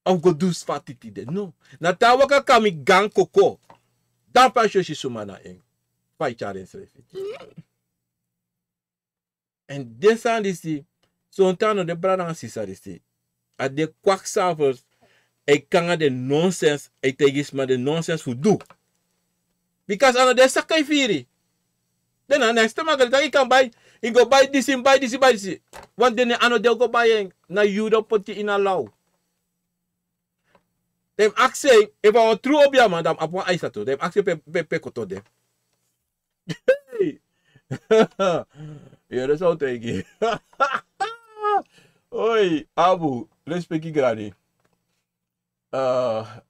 Of go du fa Titi de. No. Na te a waka kon na mi gaan koko. Dan pe a si o si suma na en. Fa yu tyari ensrefi. En den sani disi, sonten a no de brada nanga sisa disi. A de kwakzalvers, e kon nanga den nonsens, e taigi sma den nonsens fu du. Because a no de saka e firi. Den na next te makeli taki yu kan bai, yu go bai disi, bai disi, bai disi. Want den a no de go bai en, na yu den poti ini a law. Den mus aksi en, efu a wan tru obiaman, dan a mus abi wan aisa tu. Den mus aksi en pe, pe, pe koto de. Hey! Yere san un taigi. Oi, Abu, respeki grani. Eh,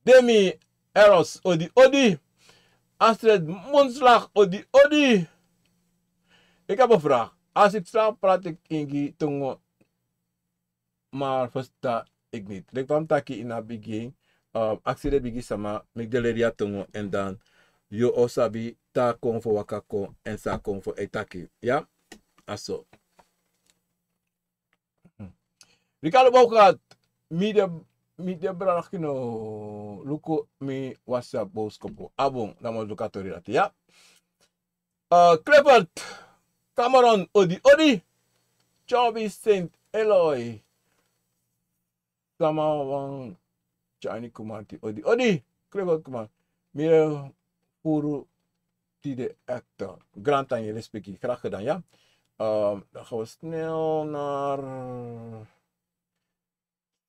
Demi Eros, odi, odi. Astrid Monslag, odi, odi. Ik heb een vraag. Als ik slaap, praat ik in die tongen, maar versta ik niet. Leki fa mi taki ini a bigin, eh, aksi den bigi sama, meki den leri a tongo, en dan yu o sabi san a konfo waka kon, en san a konfo e taki. Ya? A so. Ricardo Bouwgaard, mi de, mi de brada kino, luku mi WhatsApp bowskopu. A bun, dan mi o luku a tori dati, ya. Eh, Clifford Cameron, odi, odi. Joby Saint Eloy. Sama wan Johnny Kumanti, odi, odi. Clifford Cameron. Mi e furu tide echt. Grand aan je respectie. Graag gedaan, ja. Ehm, dan gaan we snel naar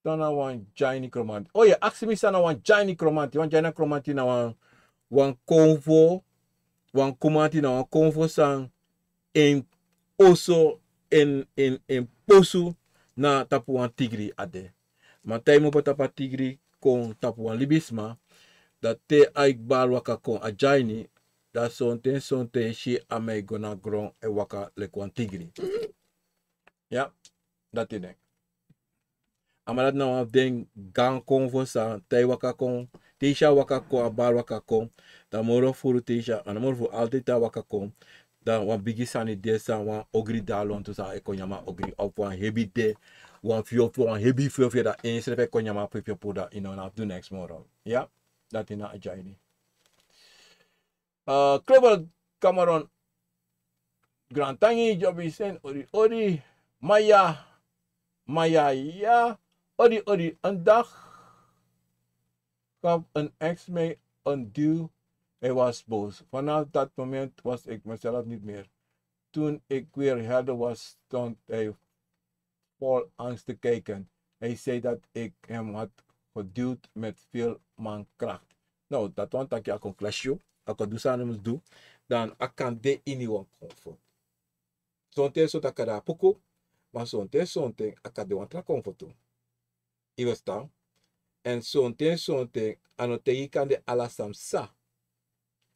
San na wan Jaini Kromanti. O ya, aksi mi san na wan Jaini Kromanti. Wan Jaini Kromanti na wan, wan konfo, wan Kumanti na wan konfo san en oso, en, en, en posu na tapu wan tigri a de. Ma te yu mu opo tapu a tigri kon tapu wan libisma, dan te a e bari waka kon a Jaini, dan sonten, sonten yu si a man e go na gron e waka leki wan tigri. Ya, dati de. A man dati na wan fu den gaan konfo san, te a e waka kon, te yu si a waka kon, a bari waka kon, dan moro furu te yu si a, a no moro furu, altijd te a waka kon, dan wan bigi sani de san wan ogri de a lontu san e kon nyan a ogri, of wan hebi de, wan fiofio, wan hebi fiofio, dan ensrefi e kon nyan a fiofio puru, dan yu no abi fu du neks moro. Ya, dati na a Jaini. Eh, Clever Cameron, Grand Tangi, Joby Sen, odi, odi. Maya, Maya, ya, odi, odi. Een dag gaf een ex mij een duw. Hij was boos. Vanaf dat moment was ik mezelf niet meer. Toen ik weer helder was, stond hij vol angst te kijken. Hij zei dat ik hem had geduwd met veel mankracht. No, dati wani taki a kon klasi yu, a kon du san a no mus du, dan a kan de ini wan konfo. Sonten sonten a kan de a puku, ma sonten sonten a kan de wan tra konfo tu. Yu ferstan? Èn sonten sonten a no taigi kande ala san mi sa.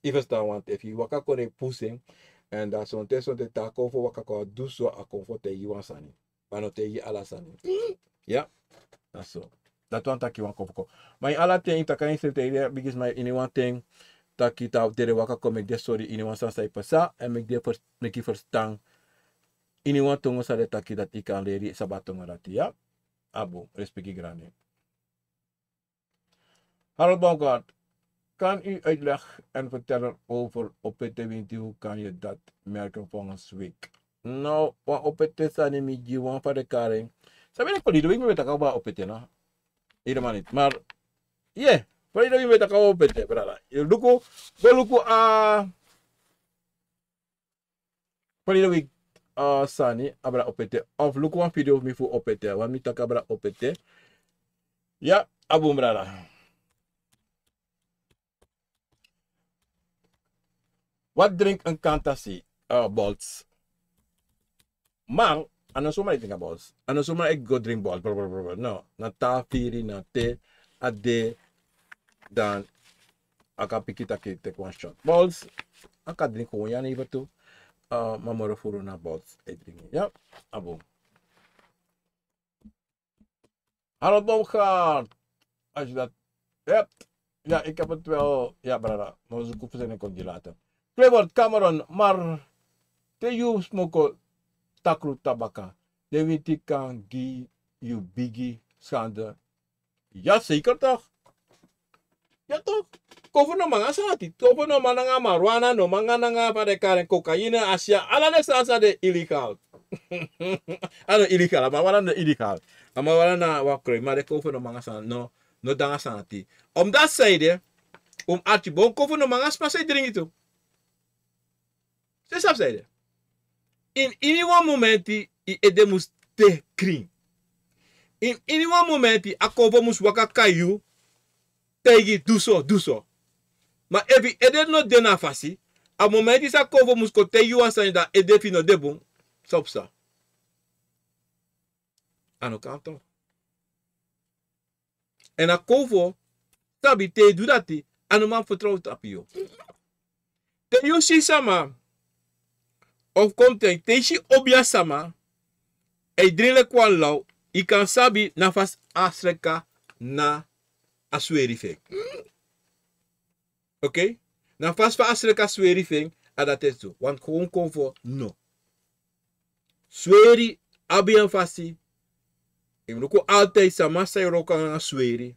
Yu ferstan, want efu yu waka kon e pusu en, èn dan sonten sonten te a konfo waka kon a du so, a konfo taigi wan sani. Ma a no taigi ala sani. Ya, na so. Dati wani taki wan konfo kon. Ma ini ala ten yu taki a ini srefi, te yu de bigisma ini wan ten, taki te den waka kon meki den sori ini wan sani san e pasa, èn meki den fers-, meki yu ferstan ini wan tongo san den taki, dati yu kan leri sabi a tongo dati, ya. A bun, respeki grani. Harold Baumgart, kan u uitleg en vertellen over O P T winti, hoe kan je dat merken volgens week? No, wan O P T sani mi gi wan fa den kari en. Sabi den koli, den week mi ben taki about O P T na. Helemaal niet. Maar, yeah. Fa yu no yu mi e taki a opete, brada. Yu luku, go luku a, fa yu no wi, a sani, a brada opete. Of luku wan video fu mi fu opete. Wan mi taki a brada opete. Ya, a bun, brada. Wat drink en kantasi, eh, Bols. Maar, a no suma e drink a Bols. A no suma e go drink Bols. Bro, bro, bro, bro. No, na taa firi, na te, a de, dan, a kan piki taki teki wan shot. Bols, a kan drink gewoon, ya, never tu. Eh, ma moro furu na Bols e drink. Ya, a bun. Harold Baumgart. Als je dat hebt. Ja, ik heb het wel. Ja, brada. Maar we zoeken voor zijn continue later. Clifford Cameron, maar te yu smoko takru tabaka. De winti kan gi yu bigi schande. Ja, zeker toch? Ya toch? Kofu no manga sati. Kofu no manga marijuana, no manga nanga fa den kari en cocaïne, asia, ala den sani san de illegal. A no illegal, a marijuana no illegal. A marijuana na wan crime, ma den kofu no manga sani, no, no de nanga sati. Omdat zij de, un arki bon, kofu no manga sma san e dringi tu. San yu sabi san ede? Ini wan momenti yu ede mus de krin. Ini wan momenti a kofu mus waka kai yu, taigi du so, du so. Ma efu yu ede no de na a fasi, a momenti san a kofu mus kon taigi yu wan sani, dan ede fu yu no de bun, san o psa? A no kan toch. Èn a kofu sabi te yu du dati, a no man fertrow tapu yu. Te yu si sama, of kon ten, te yu si obia sama e dringi leki wan law, yu kan sabi na fasi a sreka na a sweri fu en. Oké? Na fasi fa a sreka sweri fu en, a dati e so. Want kon, kon fu no. Sweri abi en fasi. Yu mus luku altijd sama san e wroko nanga sweri.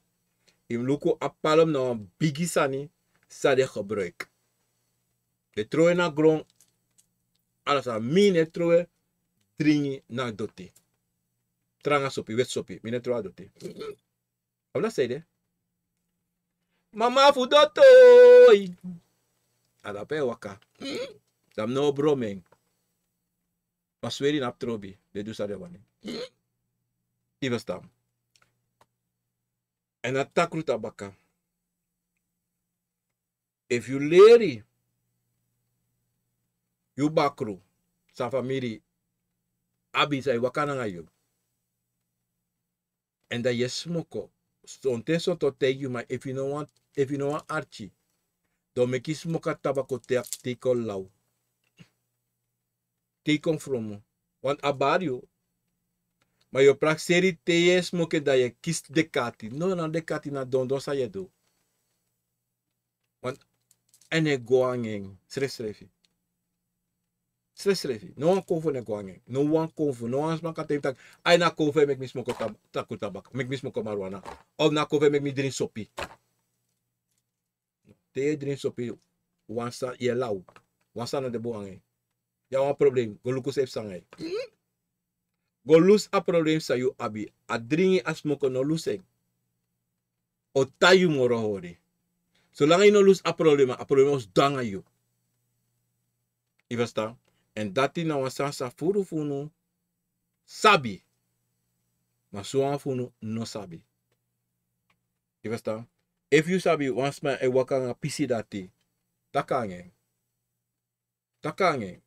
Yu mus luku a palm na wan bigi sani san den gebruik. Den trowe na gron. Ala san mi no e trowe dringi na doti. Tranga sopi, weti sopi. Mi no e trowe a doti. A wan na san ede. Mama fu doti. A dape e waka. Dan mi no o bron en. Ma sweri no abi trobi. Den du san den wani. Yu ferstan? Èn a takru tabaka. Efu yu leri yu bakru, san famiri abi san e waka nanga yu. Èn dan yu e smoko. Sonten sonten o taigi yu, ma efu yu no wani, efu yu no wani arki, dan o meki yu smoko a tabaka te, te yu kon law. Te yu kon fromu. Want a bari yu. Ma yu o prakseri te yu e smoko en dan yu e kisi dekati. No, na dekati na dondon san yu e du. Want a no e go nanga en srefsrefi. Srefsrefi. No wan kofu no e go nanga en. No wan kofu. No wan sma kan taigi mi taki, ai, na kofu e meki mi smoko tab-, takru tabaka. Meki mi smoko marijuana. Of na kofu e meki mi dringi sopi. Te yu e dringi sopi, wan sani, yu e law. Wan sani no de bun nanga en. Yu abi wan problem. Go luku san yu fu sani nanga en. Go lusu a problem san yu abi. A dringi, a smoko, no lusu en. O tan yu moro hori. Solanga yu no lusu a problema, a problema o sidon nanga yu. Yu ferstan? Èn dati na wan sani san furu fu unu sabi. Ma sowan fu unu no sabi. Yu ferstan? Efu yu sabi wan sma e waka nanga pisi dati, taki nanga en. Taki nanga en.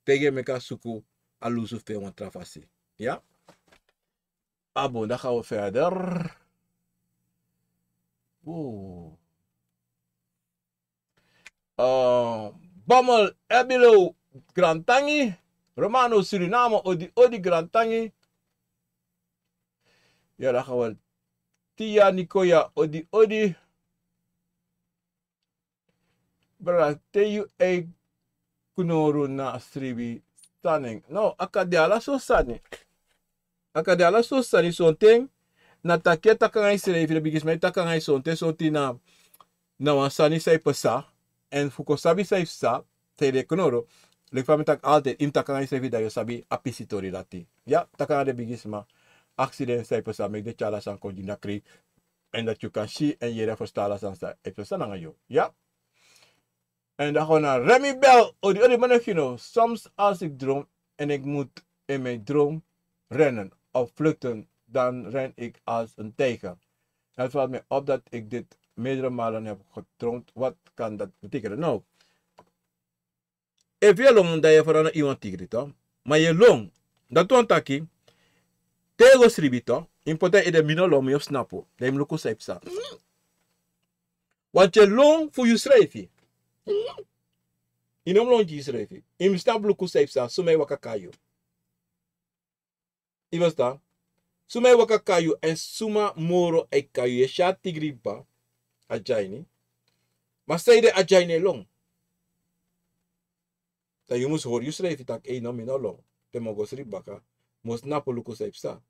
Taigi en meki a suku a lusu fu en wan tra fasi. Ya? A bun, dan gaan we verder. Oeh. Eh, Bammel, Ebilo, grantangi. Romano, Suriname, odi, odi, grantangi. Ya, dan gaan we. Tia, Nicoya, odi, odi. Brada, te yu e knoro na srefi sani. No, a kan de ala sortu sani. A kan de ala sortu sani, sonten na taki e taki nanga yusrefi, den bigisma e taki nanga yu, sonten sortu na, na wan sani san e pasa. Èn fu kon sabi san e pasa, te den knoro. Leki fa mi taki altijd, yu mus taki nanga yusrefi dan yu o sabi a pisi tori dati. Ya, taki nanga den bigisma. Aksi den san e pasa, meki den tyari a sani kon gi na kri. En dat yu kan si en yere, ferstan ala sani san e ferstan nanga yu. Ya. En dan gewoon naar Remy Bell. Odi, odi, man, you know, soms als ik droom en ik moet in mijn droom rennen of vluchten, dan ren ik als een tijger. Het valt mij op dat ik dit meerdere malen heb gedroomd. Wat kan dat betekenen? No. Efu yu e lon, dan yu e feranga na iwan tigri, toch? Ma yu e lon, dati wani taki, te yu go sribi, toch? Important ede mi no lon, mi o snapu. Dan yu mus luku san yu psa. Want yu e lon fu yusrefi. Yu no mus lon gi yusrefi. Yu mus snapu, luku san yu psa, suma e waka kon na yu. Yu ferstan? Suma e waka kon na yu, èn suma moro e kon na yu. Yu e si a tigri kba, a dyaini. Ma sanede a dyaini e lon? Dan yu mus hori yusrefi taki, ei, no, mi no lon. Te mi o go sribi baka, mi o snapu, luku san yu psa.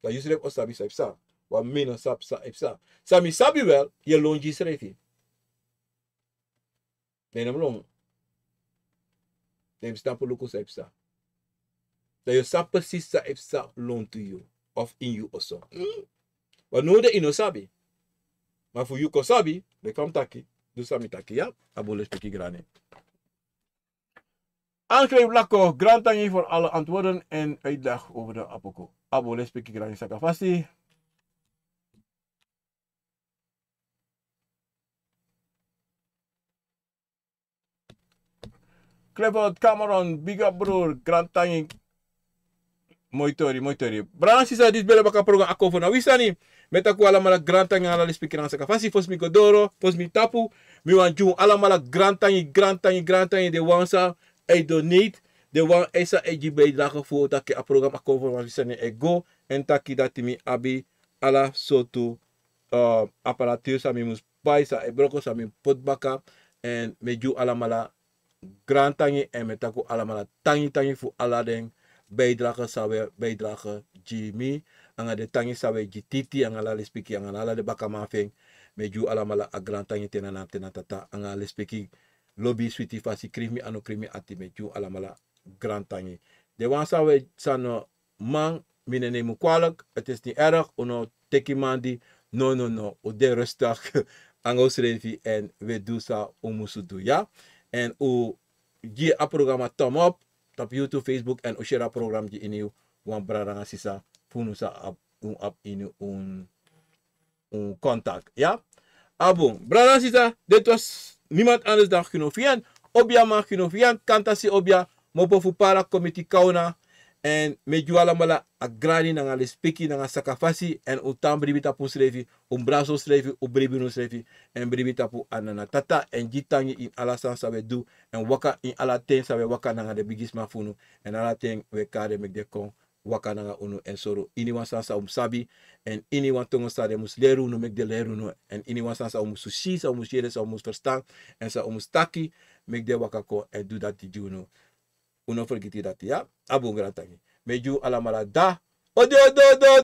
Dan yusrefi o sabi san yu psa. Want mi no sabi san yu psa. San mi sabi wel, yu e lon gi yusrefi. Dan yu no mus lon. Dan yu mus snapu, luku san yu psa. Dan yu o sabi precies san e psa lontu yu of ini yu oso. Hm? Want now de yu no sabi. Ma fu yu kon sabi, leki fa mi taki, du san mi taki, ya? A bun, lespeki grani. Angreep Lako, grantangi voor alle antwoorden en uitleg over de Apoko. A bun, lespeki grani, saka fasi. Clifford Cameron, big up, broer. Grantangi. Moi tori, moi tori. Brada nanga sisa, disi bele baka program Akomfo na wi sani. Mi e taki un alamala grantangi nanga ala lespeki nanga saka fasi. Fosi mi go doro, fosi mi tapu, mi wani gi un alamala grantangi, grantangi, grantangi. Den wan san e donate, den wan san e gi bijdrage fu taki a program Akomfo na wi sani e go. Èn taki dati mi abi ala sortu, eh, apparatuur san mi mus bai, san e broko, san mi poti baka. Èn mi e gi un alamala grantangi, èn mi e taki un alamala tangi tangi fu ala den bijdrage san un e bijdrage gi mi, nanga den tangi san un e gi Titi, nanga ala lespeki, nanga ala den bakaman fu en. Mi e gi un alamala a grantangi te na Tata, nanga lespeki, lobi, switi fasi, krifi mi anu, krifi mi ati, mi e gi un alamala grantangi. Den wan san un e, san no man, mi no e nemi un kwalijk, het is niet erg, un no teki man di, no, no, no, un de rustig nanga unsrefi, èn un e du san un musu du, ya. Èn un gi a program a thumb up tapu YouTube, Facebook, èn un share a program gi ini wan brada nanga sisa fu unu san abi un, abi ini un un contact, ya. A bun, brada nanga sisa, dit was niemand anders dan Gino Fian. Obia man Gino Fian, kantasi obia, mopo fu para, komiti, kauna. Èn mi e gi un alamala a grani nanga lespeki nanga saka fasi, èn un tan bribi tapu unsrefi, un brasi unsrefi, un bribi unsrefi, èn bribi tapu a Nana Tata, èn gi tangi ini ala sani san un e du, èn waka ini ala ten san un e waka nanga den bigisma fu unu, èn ala ten un e kari den meki den kon waka nanga unu èn sori unu ini wan sani san un mus sabi, èn ini wan tongo san den mus leri unu, meki den leri unu, èn ini wan sani san un mus si, san un mus yere, san un mus ferstan, èn san un mus taki, meki den waka kon èn du dati gi unu. Un no fergiti dati, ya? A bun, grantangi. Mi e gi un alamala da. Odi, odi, odi, odi.